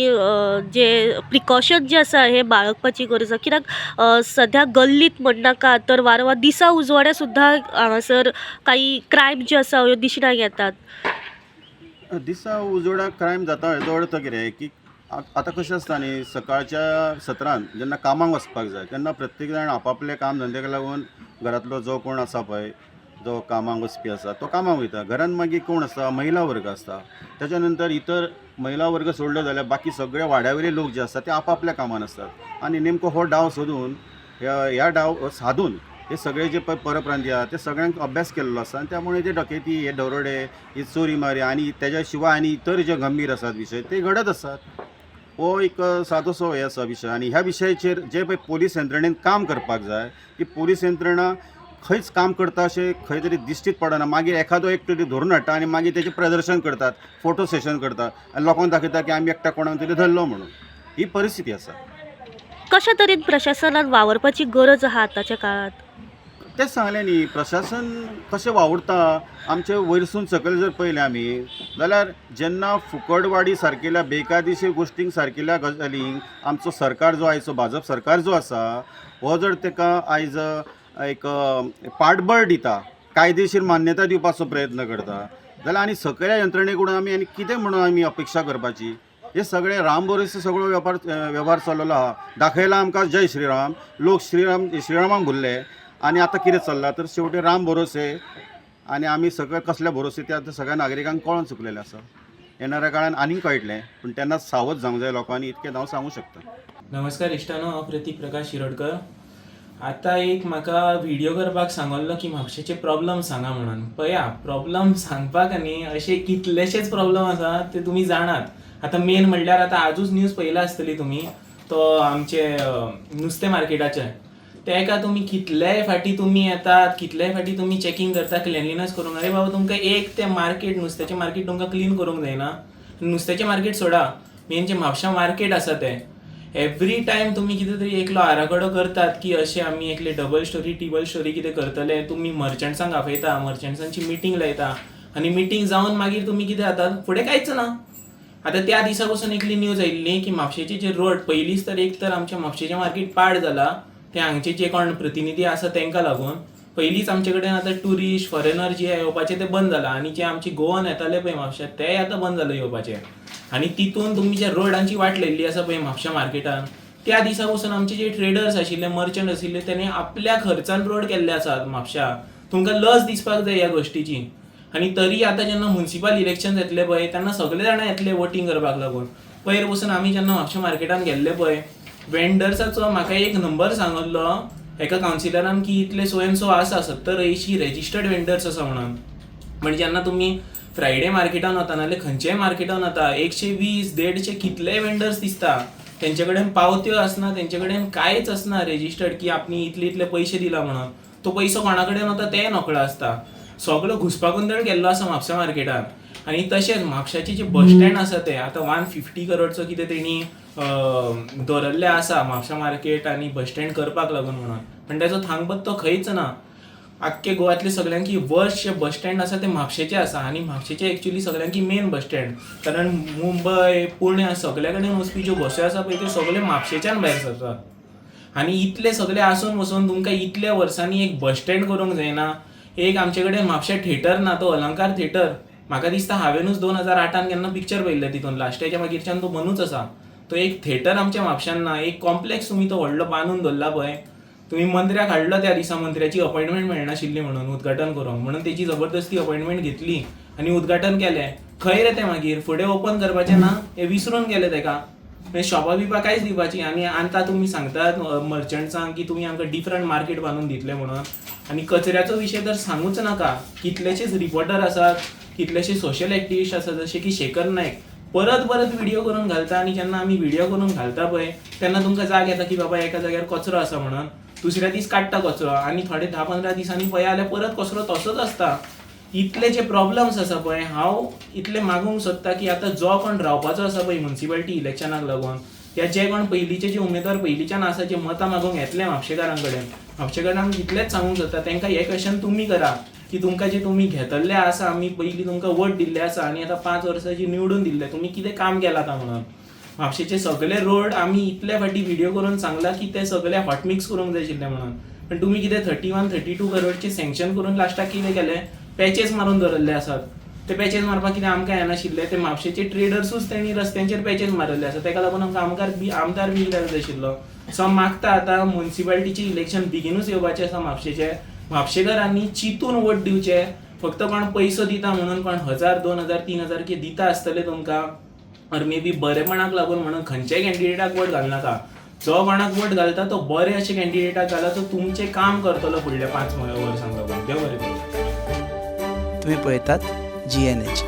जे प्रिकॉशन जे आसा हे बाळगपाची गरज आसा, कित्याक सद्या गल्लीत म्हणनाका तर वारंवार दिसा उजवाडा सुद्दां हांगासर काही क्रायम जे आसा ह्यो दिसणाक येतात. दिसा उजवाडा क्रायम जाता हेजो अर्थ कितें की आतां कशें आसता न्ही, सकाळच्या सत्रान जेन्ना कामाक वचपाक जाय तेन्ना प्रत्येक जाण आपापले काम धंद्याक लागून घरांतलो जो कोण आसा पळय जो कामाक वचपी आसा तो कामाक वयता. घरान मागीर कोण आसता, महिला वर्ग आसता. ताच्या नंतर इतर महिला वर्ग सोडलो जाल्यार बाकी सगळे वाड्या वयले लोक जे आसता ते आपापल्या कामान आसतात आनी नेमको हो डाव सोदून ह्या डाव सादून हे सगळे जे परप्रांतीय आहा ते सगळ्यांक अभ्यास केल्लो आसा आनी त्यामुळे ते डकेती, हे दरोडे, ही चोरी मारी आनी तेज्या शिवाय आनी इतर जे गंभीर आसात विशय ते घडत आसात. हो एक सादोसो हे आसा विशय आनी ह्या विशयाचेर जे पळय पोलीस यंत्रणेन काम करपाक जाय ती पोलीस यंत्रणा खंयच काम करता अशें खंय तरी दिश्टीत पडना. मागीर एखादो एक तरी धरून हाडटा आनी मागीर तेजें प्रदर्शन करतात, फोटो सेशन करतात आनी लोकांक दाखयता की आमी एकट्या कोणाक तरी धरलो म्हणून. ही परिस्थिती आसा. कशा तरेन प्रशासनान वावरपाची गरज आहा आतांच्या काळांत? तेंच सांगलें न्ही, प्रशासन कशें वावुरता आमचे वयरसून सकयल जर पळयलें आमी जाल्यार जेन्ना फुकटवाडी सारकेल्या बेकायदेशीर गोश्टींक सारकेल्या गजालींक आमचो सरकार जो आयचो भाजप सरकार जो आसा हो जर ताका आयज एक पाठबळ दिता, कायदेशीर मान्यता दिवपाचो प्रयत्न करता जाल्यार आनी सकयल्या यंत्रणे कडून आमी आनी कितें म्हणून आमी अपेक्षा करपाची? हे सगळे राम भरोसे सगळो वेव्हार चललेलो आहा. दाखयला आमकां जय श्रीराम, लोक श्रीरामाक भुल्ले आनी आतां कितें चल्लां तर शेवटी राम भरोसे आनी आमी सगळे कसले भरोसे ते आतां सगळ्या नागरिकांक कळोन चुकलेलें आसा. येणाऱ्या काळान आनीक कळटलें, पूण तेन्ना सावध जावंक जाय लोकांनी, इतकें हांव सांगूंक शकता. नमस्कार इश्टानो, हांव प्रतीक प्रकाश शिरोडकर. आतां एक म्हाका व्हिडियो करपाक सांगल्लो की म्हापशेचे प्रॉब्लम सांगा म्हणून. पळया, प्रॉब्लम सांगपाक न्ही अशे कितलेशेच प्रॉब्लम आसा ते तुमी जाणात. आतां मेन म्हणल्यार आतां आजूच न्यूज पळयला आसतली तुमी, तो आमचे नुस्तें मार्केटाचे. तेका तुमी कितलेय फाटी तुमी येतात, कितलेय फाटी तुमी चॅकींग करता, क्लिनलीनस करूंक. अरे बाबा, तुमकां एक तें मार्केट, नुस्त्याचें मार्केट तुमकां क्लीन करूंक जायना. नुस्त्याचें मार्केट सोडा, मेन जें म्हापशां मार्केट आसा तें एवरी टायम तुमी कितें तरी एकलो आराखडो करतात की अशें आमी एकले डबल स्टोरी टिबल स्टोरी कितें करतले. तुमी मर्चंट्सांक आपयता, मर्चंट्सांची मिटींग लायता आनी मिटींग जावन मागीर तुमी कितें जाता, फुडें कांयच ना. आतां त्या दिसा पसून एकली न्यूज आयिल्ली की म्हापशेची जे रोड पयलींच तर एक तर आमच्या म्हापशेचें मार्केट पाड जाला, ते हांगचे जे कोण प्रतिनिधी आसा तांकां लागून पयलींच आमचे कडेन आतां ट्युरिस्ट फॉरेनर जे येवपाचे ते बंद जाला आनी जे आमचे गोवन येताले पळय म्हापश्यां तेय आतां बंद जाले येवपाचे. आनी तितून तुमी जे रोडांची वाट लायिल्ली आसा पळय म्हापश्या मार्केटान, त्या दिसा पसून आमचे जे ट्रेडर्स आशिल्ले, मर्चंट आशिल्ले, तेणी आपल्या खर्चान रोड केल्ले आसात म्हापश्या. तुमकां लज दिसपाक जाय ह्या गोश्टीची. आनी तरी आतां जेन्ना मुन्सिपल इलेक्शन जातले पळय तेन्ना सगळे जाणां येतले वोटींग करपाक लागून. पयर पसून आमी जेन्ना म्हापश्या मार्केटान गेल्ले पळय, वेंडर्साचो म्हाका एक नंबर सांगल्लो एका कावन्सिलरान की इतले सो एन सो आसा, 70-80 रेजिस्टर्ड वेंडर्स आसा म्हणून. म्हणजे जेन्ना तुमी फ्रायडे मार्केटान वता नाल्यार खंयच्याय मार्केटान वता, 120 150 कितलेय वेंडर्स दिसता. तेंचे कडेन पावत्यो आसना, तेंचे कडेन कांयच आसना रेजिस्टर्ड की आपणी इतले इतले पयशे दिला म्हणून. तो पयसो कोणा कडेन वता तें नकळो आसता. सगळो घुसपागोंदळ केल्लो आसा म्हापसा मार्केटान. आनी तशेंच म्हापशाचें जें बस स्टँड आसा तें आतां 150 करोडचो कितें तेणी दवरल्लें आसा म्हापसा मार्केट आनी बस स्टँड करपाक लागून म्हणून, पण तेजो थांगपत्तो खंयच ना. आख्खे गोवातले सगळ्यांकी वर्स्ट जे बस स्टँड आसा ते म्हापशेचें आसा आनी म्हापशेचें एक्चुली सगळ्यांकी मेन बस स्टँड, कारण मुंबय, पुण्या सगल्या कडेन वचपी ज्यो बसी आसा पळय त्यो सगळे म्हापशेच्यान भायर सरतात. आनी इतले सगळे आसून वचून तुमकां इतल्या वर्सांनी एक बस स्टँड करूंक जायना. एक आमचे कडेन म्हापशा थिएटर ना, तो अलंकार थिएटर. म्हाका दिसता हांवेनूच 2008 केन्ना पिक्चर पळयल्लें तितून, लास्टाच्या मागीरच्यान तो बंदूच आसा. तो एक थिएटर आमच्या म्हापशान ना, एक कॉम्प्लेक्स तुमी तो व्हडलो बांदून दवरला पळय. तुमी मंत्र्याक हाडलो त्या दिसा, मंत्र्याची अपॉयंटमेंट मेळनाशिल्ली म्हणून उद्घाटन करूंक, म्हणून तेजी जबरदस्ती अपॉयंटमेंट घेतली आनी उद्घाटन केलें. खंय रे तें मागीर फुडें ओपन करपाचें ना हें विसरून गेले तेका. मागीर शॉपां बिपां कांयच दिवपाची. आनी आतां तुमी सांगतात मर्चंट्सांक की तुमी आमकां डिफरंट मार्केट बांदून दितले म्हणून. आनी कचऱ्याचो विशय तर सांगूच नाका. कितलेशेच रिपोर्टर आसात, कितलेशे सोशल एक्टिविस्ट आसात, जशे की शेखर नायक परत परत व्हिडियो करून घालता. आनी जेन्ना आमी व्हिडियो करून घालता पळय तेन्ना तुमकां जाग येता की बाबा एका जाग्यार कचरो आसा म्हणून. दुसऱ्या दीस काडटा कचरो आनी थोडे 10-15 दिसांनी पळय जाल्यार परत कचरो तसोच आसता. इतले जे प्रॉब्लम्स आसा पळय, हांव इतले मागूंक सोदता की आतां जो कोण रावपाचो आसा पळय म्युनिसिपालिटी इलेक्शनाक लागून, या जे कोण पयलींचे जे उमेदवार पयलींच्यान आसा जे मतां मागूंक येतले म्हापशेकारां कडेन, म्हापशेकारांक इतलेंच सांगूंक सोदता, तांकां हें क्वेशन तुमी करा की तुमकां जे तुमी घेतल्ले आसा, आमी पयलीं तुमकां वोट दिल्ले आसा आनी आतां 5 वर्सां जी निवडून दिल्ले, तुमी कितें काम केलां आतां म्हणून. म्हापशेचे सगळे रोड आमी इतले फावटी व्हिडियो करून सांगला की ते सगळे हॉटमिक्स करूंक जाय आशिल्ले म्हणून. पण तुमी कितें 31 32 करोडचे सँक्शन करून लास्टाक कितें केलें, पॅचेस मारून दवरल्ले आसात. ते पॅचेस मारपाक कितें आमकां येनाशिल्ले, ते म्हापशेचे ट्रेडर्सूच तेणी रस्त्यांचेर पॅचेस मारल्ले आसा. ताका लागून आमकां आमदार बी कित्याक जाय आशिल्लो. सो मागता आतां म्युनिसिपालिटीचें इलेक्शन बेगिनूच येवपाचें आसा म्हापशेचें. म्हापशेकारांनी चिंतून वोट दिवचे. फक्त कोण पयसो दिता म्हणून कोण 1000 2000 3000 कितें दिता आसतले तुमकां, ऑर मे बी बरेपणाक लागून म्हणून खंयच्याय कॅन्डिडेटाक वोट घालनाका. जो कोणाक वोट घालता तो बरे अशे कॅन्डिडेटाक घाला, तो तुमचें काम करतलो फुडल्या 5 वर्सांक लागून. देव बरें करूं. तुम्ही पळयतात GNH.